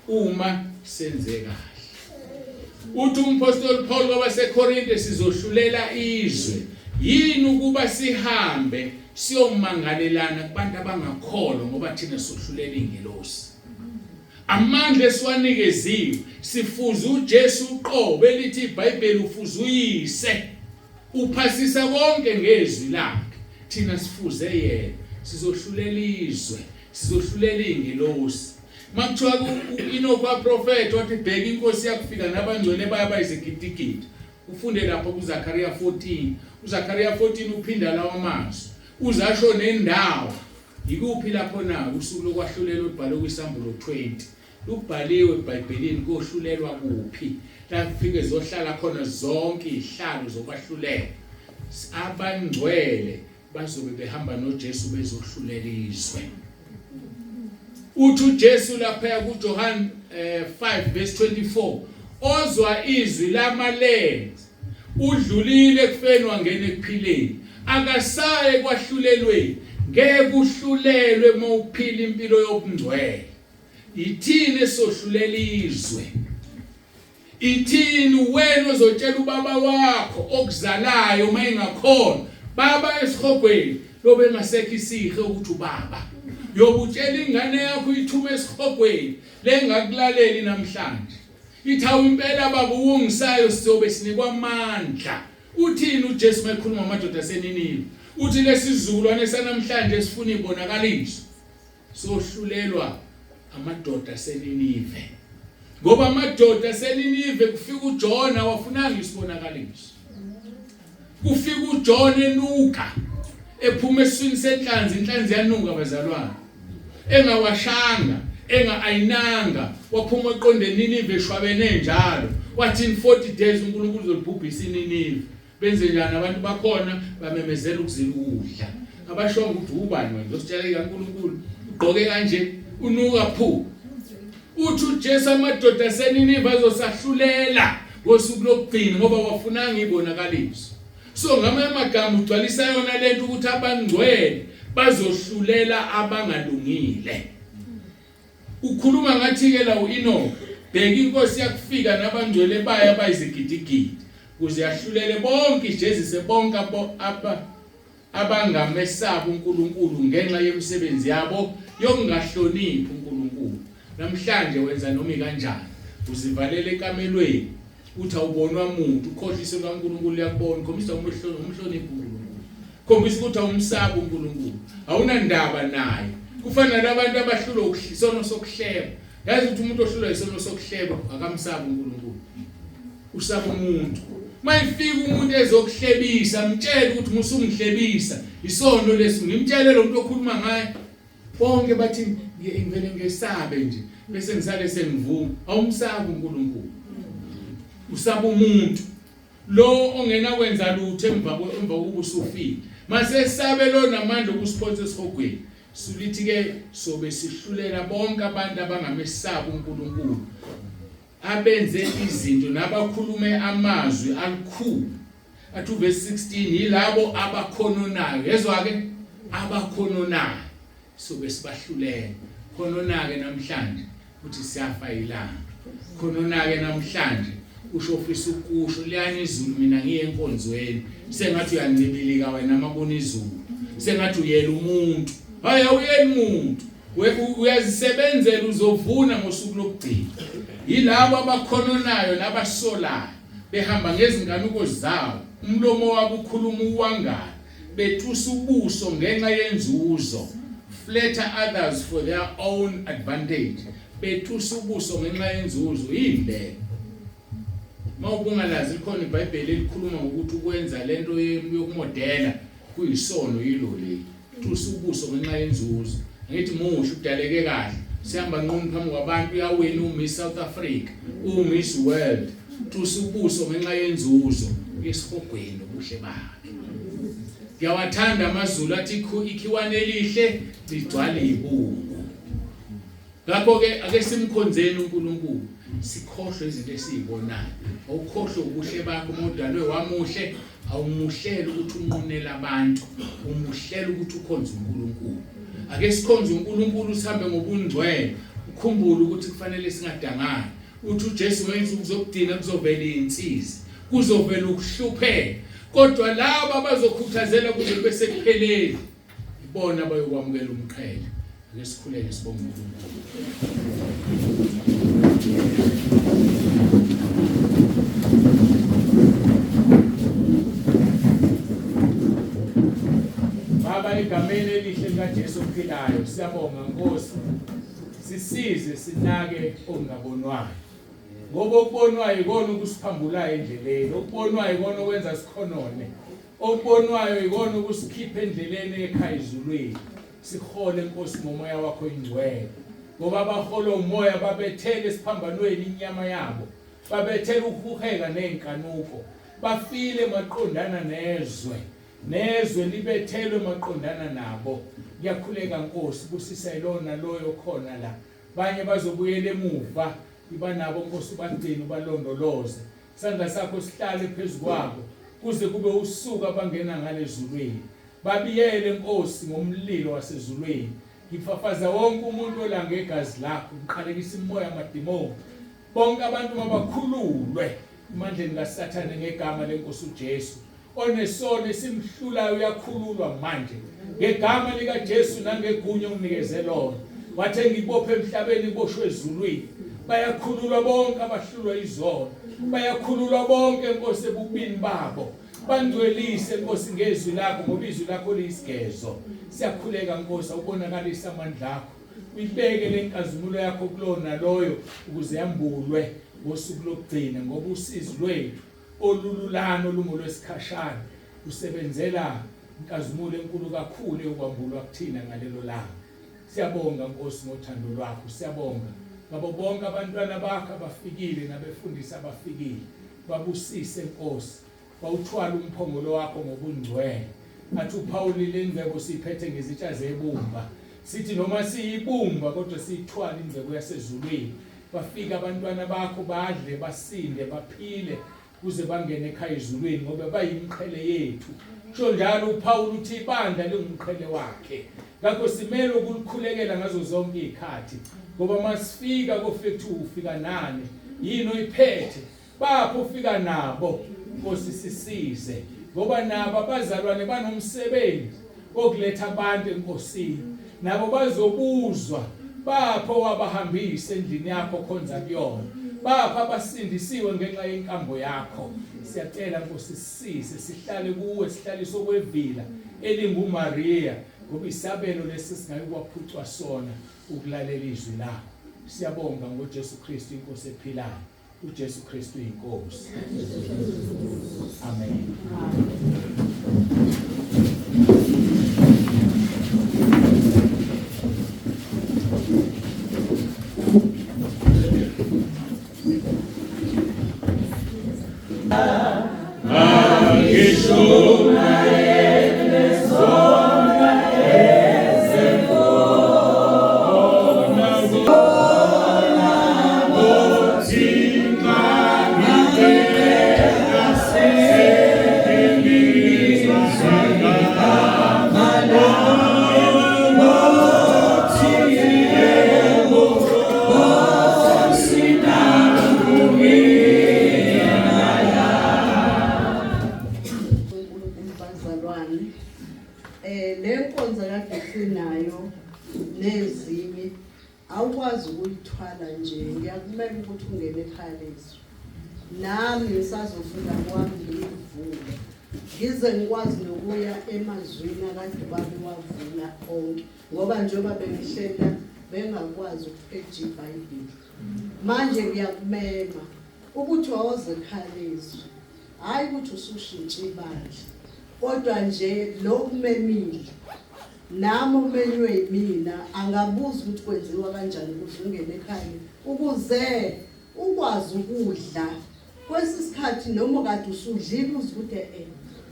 uma senze kahle. Uthi umphostoli Paul kwabaseKorinte sizohlulela izwe. Yini ukuba sihambe siyomangalelana kubantu abangakholwa ngoba thina sohlulela ingelosi. Amandla esiwanikeziwe sifuza uJesu uqobo elithi iBhayibheli ufuza uyise uphasisa konke ngezwi lakhe thina sifuze yena sizohlulela izwe sizohlulela ingelosi makuthiwa u-Enoch waprofetha wathi bheka inkosi yakufika nabangcwele bayo abayizigidigidi ufunde lapho kuZakaria 14 uZakaria 14 uphinda lawo mazwi uzasho nendawo Yikuphi lapho na usuku lokwahlulela olubhalwe kwiSambulo 20? Lubhaliwe eBhayibhelini kohlulelwa kuphi? La kufike zohlala khona zonke izihlalo zokwahlulela. Abangcwele bazobe behamba noJesu bezohlulela izwe. Uthi uJesu lapha kuJohn 5 verse 24 ozwa izwi lamalenze Udlulile ekufeni wangena ekuphileni. Akasaye ekwahlulelweni. Ngeke uhlulelwe uma uphila impilo yobungcwele. Yithini esohlulela izwe. Ithini wena ozotshela ubaba wakho okuzalayo uma engakhona baba esihogweni lobe engasekho isihe ukuthi ubaba yobutshela ingane yakho uyithume esihogweni lengakulaleli namhlanje Ithi awu impela baba uwongisayo sizobe sinikwa amandla. Uthini uJesu mayekhuluma ngamadoda aseNinive? Uthi lesizukulwane sanamhlanje esifuna ibonakaliso sohlulelwa amadoda aseNinive. Ngoba amadoda aseNinive kufika uJona wafunanga isibonakaliso. Kufika uJona enuka ephuma esiswini senhlanzi, inhlanzi yanuka bazalwane. Engawashanga, enga-ayinanga, waphuma eqonde eNinive eshwabene njalo. Wathi in 40 days uNkulunkulu uzolibhubhisa iNinive. Benze njani abantu bakhona bamemezela ukuzila ukudla. Abashongo ukuthi ubani wena uzositshela kaNkulunkulu ugqoke kanje unuka phu. Uthi uJesu amadoda aseNiniva azosahlulela ngosuku lokugcina ngoba wafunanga ibonakaliso. So ngamanye amagama ugcwalisa yona lento ukuthi abangcwele bazohlulela abangalungile. Ukhuluma ngathi ke la uEnoch bheka inkosi yakufika nabangcwele bayo abayizigidigidi ukuze yahlulele bonke ijezise bonke abo abangamesabi uNkulunkulu ngenxa yemisebenzi yabo yokungahloniphi uNkulunkulu. Namhlanje wenza noma ikanjani, uzivalela ekamelweni uthi awubonwa muntu, ukhohlise kaNkulunkulu uyakubona, ukhombisa umhloniphi uNkulunkulu, khombisa ukuthi awumsabi uNkulunkulu, awunandaba naye. Kufana nalabantu abahlulwa isono sokuhleba. Yazi ukuthi umuntu ohlulwa isono sokuhleba akamsabi uNkulunkulu. Usaba umuntu. Mayifika umuntu ezokuhlebisa, mtshele ukuthi musungihlebisa. Isono lesi ngimtshele lo muntu okhuluma ngaye. Bonke bathi ngivele ngesabe nje bese ngisale sengivuma. Awumsabi uNkulunkulu. Usaba umuntu. Lo ongenakwenza lutho emva emva kokuba usufile. Mase sabe lo namandla okusiphonsa esihogweni. Sulithi ke sobe sihlulela bonke abantu abangamesabi uNkulunkulu. Abenze izinto nabakhulume amazwi alukhulu. Athi uverse 16 yilabo abakhononayo. Yezwa ke abakhononayo. Sobe sibahlulela. Khonona ke namhlanje uthi siyafa ilanga. Khonona ke namhlanje Usho ofisa ukusho liyana izulu mina ngiye enkonzweni. Sengathi uyancibilika wena mabona izulu. Sengathi uyela umuntu. Hayi awuyeli umuntu. Uyazisebenzela uzovuna ngosuku lokugcina. Yilabo abakhononayo nabasolayo behamba ngezinkanuko zawo, umlomo wabo ukhuluma uwangana, betusa ubuso ngenxa yenzuzo, flatter others for their own advantage, betusa ubuso ngenxa yenzuzo. Yini le? Mawubungalazi likhona iBhayibheli elikhuluma ngokuthi ukwenza lento yokumodela kuyisono yilo leli. Tusa ubuso ngenxa yenzuzo. Angithi muhle udaleke kahle. Sihamba nqunu phambi kwabantu uyawina uMiss South Africa, uMiss World. Tusa ubuso ngenxa yenzuzo esihogweni ubuhle bakhe. Ngiyawathanda amaZulu athi ikhiwane elihle ligcwale ibungu. Ngakho-ke ake simkhonzeni uNkulunkulu, sikhohlwe izinto esizibonayo. Awukhohlwe ubuhle bakho uma udalwe wamuhle, awumuhlele ukuthi unqunele abantu, umuhlele ukuthi ukhonze uNkulunkulu. Ake sikhonze uNkulunkulu sihambe ngobungcwele, ukhumbule ukuthi kufanele singadangani. Uthi uJesu ngezinsuku zokugcina kuzovela izinsizi, kuzovela ukuhlupheka, kodwa laba abazokhuthazela kuze kube sekupheleni ibona abayokwamukela umqhele. Ake sikhuleke sibonge uNkulunkulu. Baba, egameni elihle likaJesu ophilayo, siyabonga Nkosi. Sisize sinake okungabonwayo. Ngoba okubonwayo ikona okusiphambulayo endleleni, okubonwayo ikona okwenza sikhonone. Okubonwayo ikona okusikhipha endleleni ekhaya ezulwini. Sihole Nkosi ngomoya wakho ingcwele. Ngoba abaholwa umoya babethele esiphambanweni inyama yabo. Babethele ukuhuheka nezinkanuko. Bafile maqondana nezwe. Nezwe libethelwe maqondana nabo. Ngiyakhuleka Nkosi, busisa yilona loyo khona la. Banye bazobuyela emuva. Iba nabo Nkosi ubagcine ubalondoloze. Isandla sakho sihlale phezu kwabo kuze kube usuku abangena ngalo ezulwini. Babiyele, Nkosi, ngomlilo wasezulwini. Ngifafaza wonke umuntu ola ngegazi lakho, ngiqalekisa imimoya amadimoni. Bonke abantu mabakhululwe emandleni kaSathane ngegama leNkosi uJesu. Onesono esimhlulayo uyakhululwa manje ngegama likaJesu nangegunya onginikeze lona. Wathe ngibophe emhlabeni iboshwe ezulwini. Bayakhululwa bonke abahlulwa izono. Bayakhululwa bonke Nkosi ebubini babo. Bangcwelise Nkosi ngezwi lakho ngoba izwi lakho liyisigezo. Siyakhuleka Nkosi awubonakalise amandla akho. Uyibeke lenkazimulo yakho kulowo naloyo ukuze yambulwe ngosuku lokugcina ngoba usizi lwethu olululana olungolwesikhashana usebenzela inkazimulo enkulu kakhulu eyokwambulwa kuthina ngalelo langa. Siyabonga Nkosi ngothando lwakho, siyabonga ngabo bonke abantwana bakho abafikile nabefundisi abafikile. Babusise Nkosi, bawuthwale umphongolo wakho ngobungcwele. Athi uPhawuli le ngcebo siyiphethe ngezitsha zebumba. Sithi noma siyibumba kodwa siyithwale ingcebo yasezulwini. Bafike abantwana bakho badle basinde baphile kuze bangene ekhaya ezulwini ngoba bayimiqhele yethu. Kusho njalo uPaul uthi ibandla lingumqhele wakhe. Ngakho simele ukulikhulekela ngazo zonke izikhathi ngoba masifika kofika kuthiwa ufika nani yini oyiphethe Baphi ufika nabo Nkosi sisize ngoba nabo abazalwane banomsebenzi wokuletha abantu enkosini nabo bazobuzwa bapho wabahambisa endlini yakho khonza kuyona bapha abasindisiwe ngenxa yenkambo yakho siyacela Nkosi sisize sihlale kuwe sihlaliswe kwevila elinguMaria ngoba isabelo lesi singayukwaphucwa sona ukulalela izwi lakho siyabonga ngoJesu Kristu inkosi ephilayo uJesu Kristu inkosi. Amen. Mangishumayele zona ukuthi ungene ekhaya lezwi. Nami ngisazofunda kwami ngiyivule. Ngize ngikwazi nokuya emazwini akade ubaba wavula onke ngoba njengoba bengihlela bengakwazi ukupheja iBhayibheli. Manje ngiyakumema ukuthi woze ekhaya lezwi. Hhayi ukuthi usushintshe ibandla kodwa nje lo kumemile nami omenywe yimina angabuza ukuthi kwenziwa kanjani ukuze ungene ekhaya ukuze ukwazi ukudla kwesi sikhathi noma kade usudlile uze ukuthi eh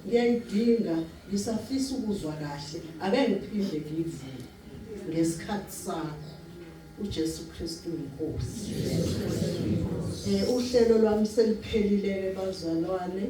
ngiyayidinga ngisafisa ukuzwa kahle ake ngiphinde ngiyivule ngesikhathi sakho. uJesu Kristu inkosi. Uhlelo lwami seliphelile bazalwane.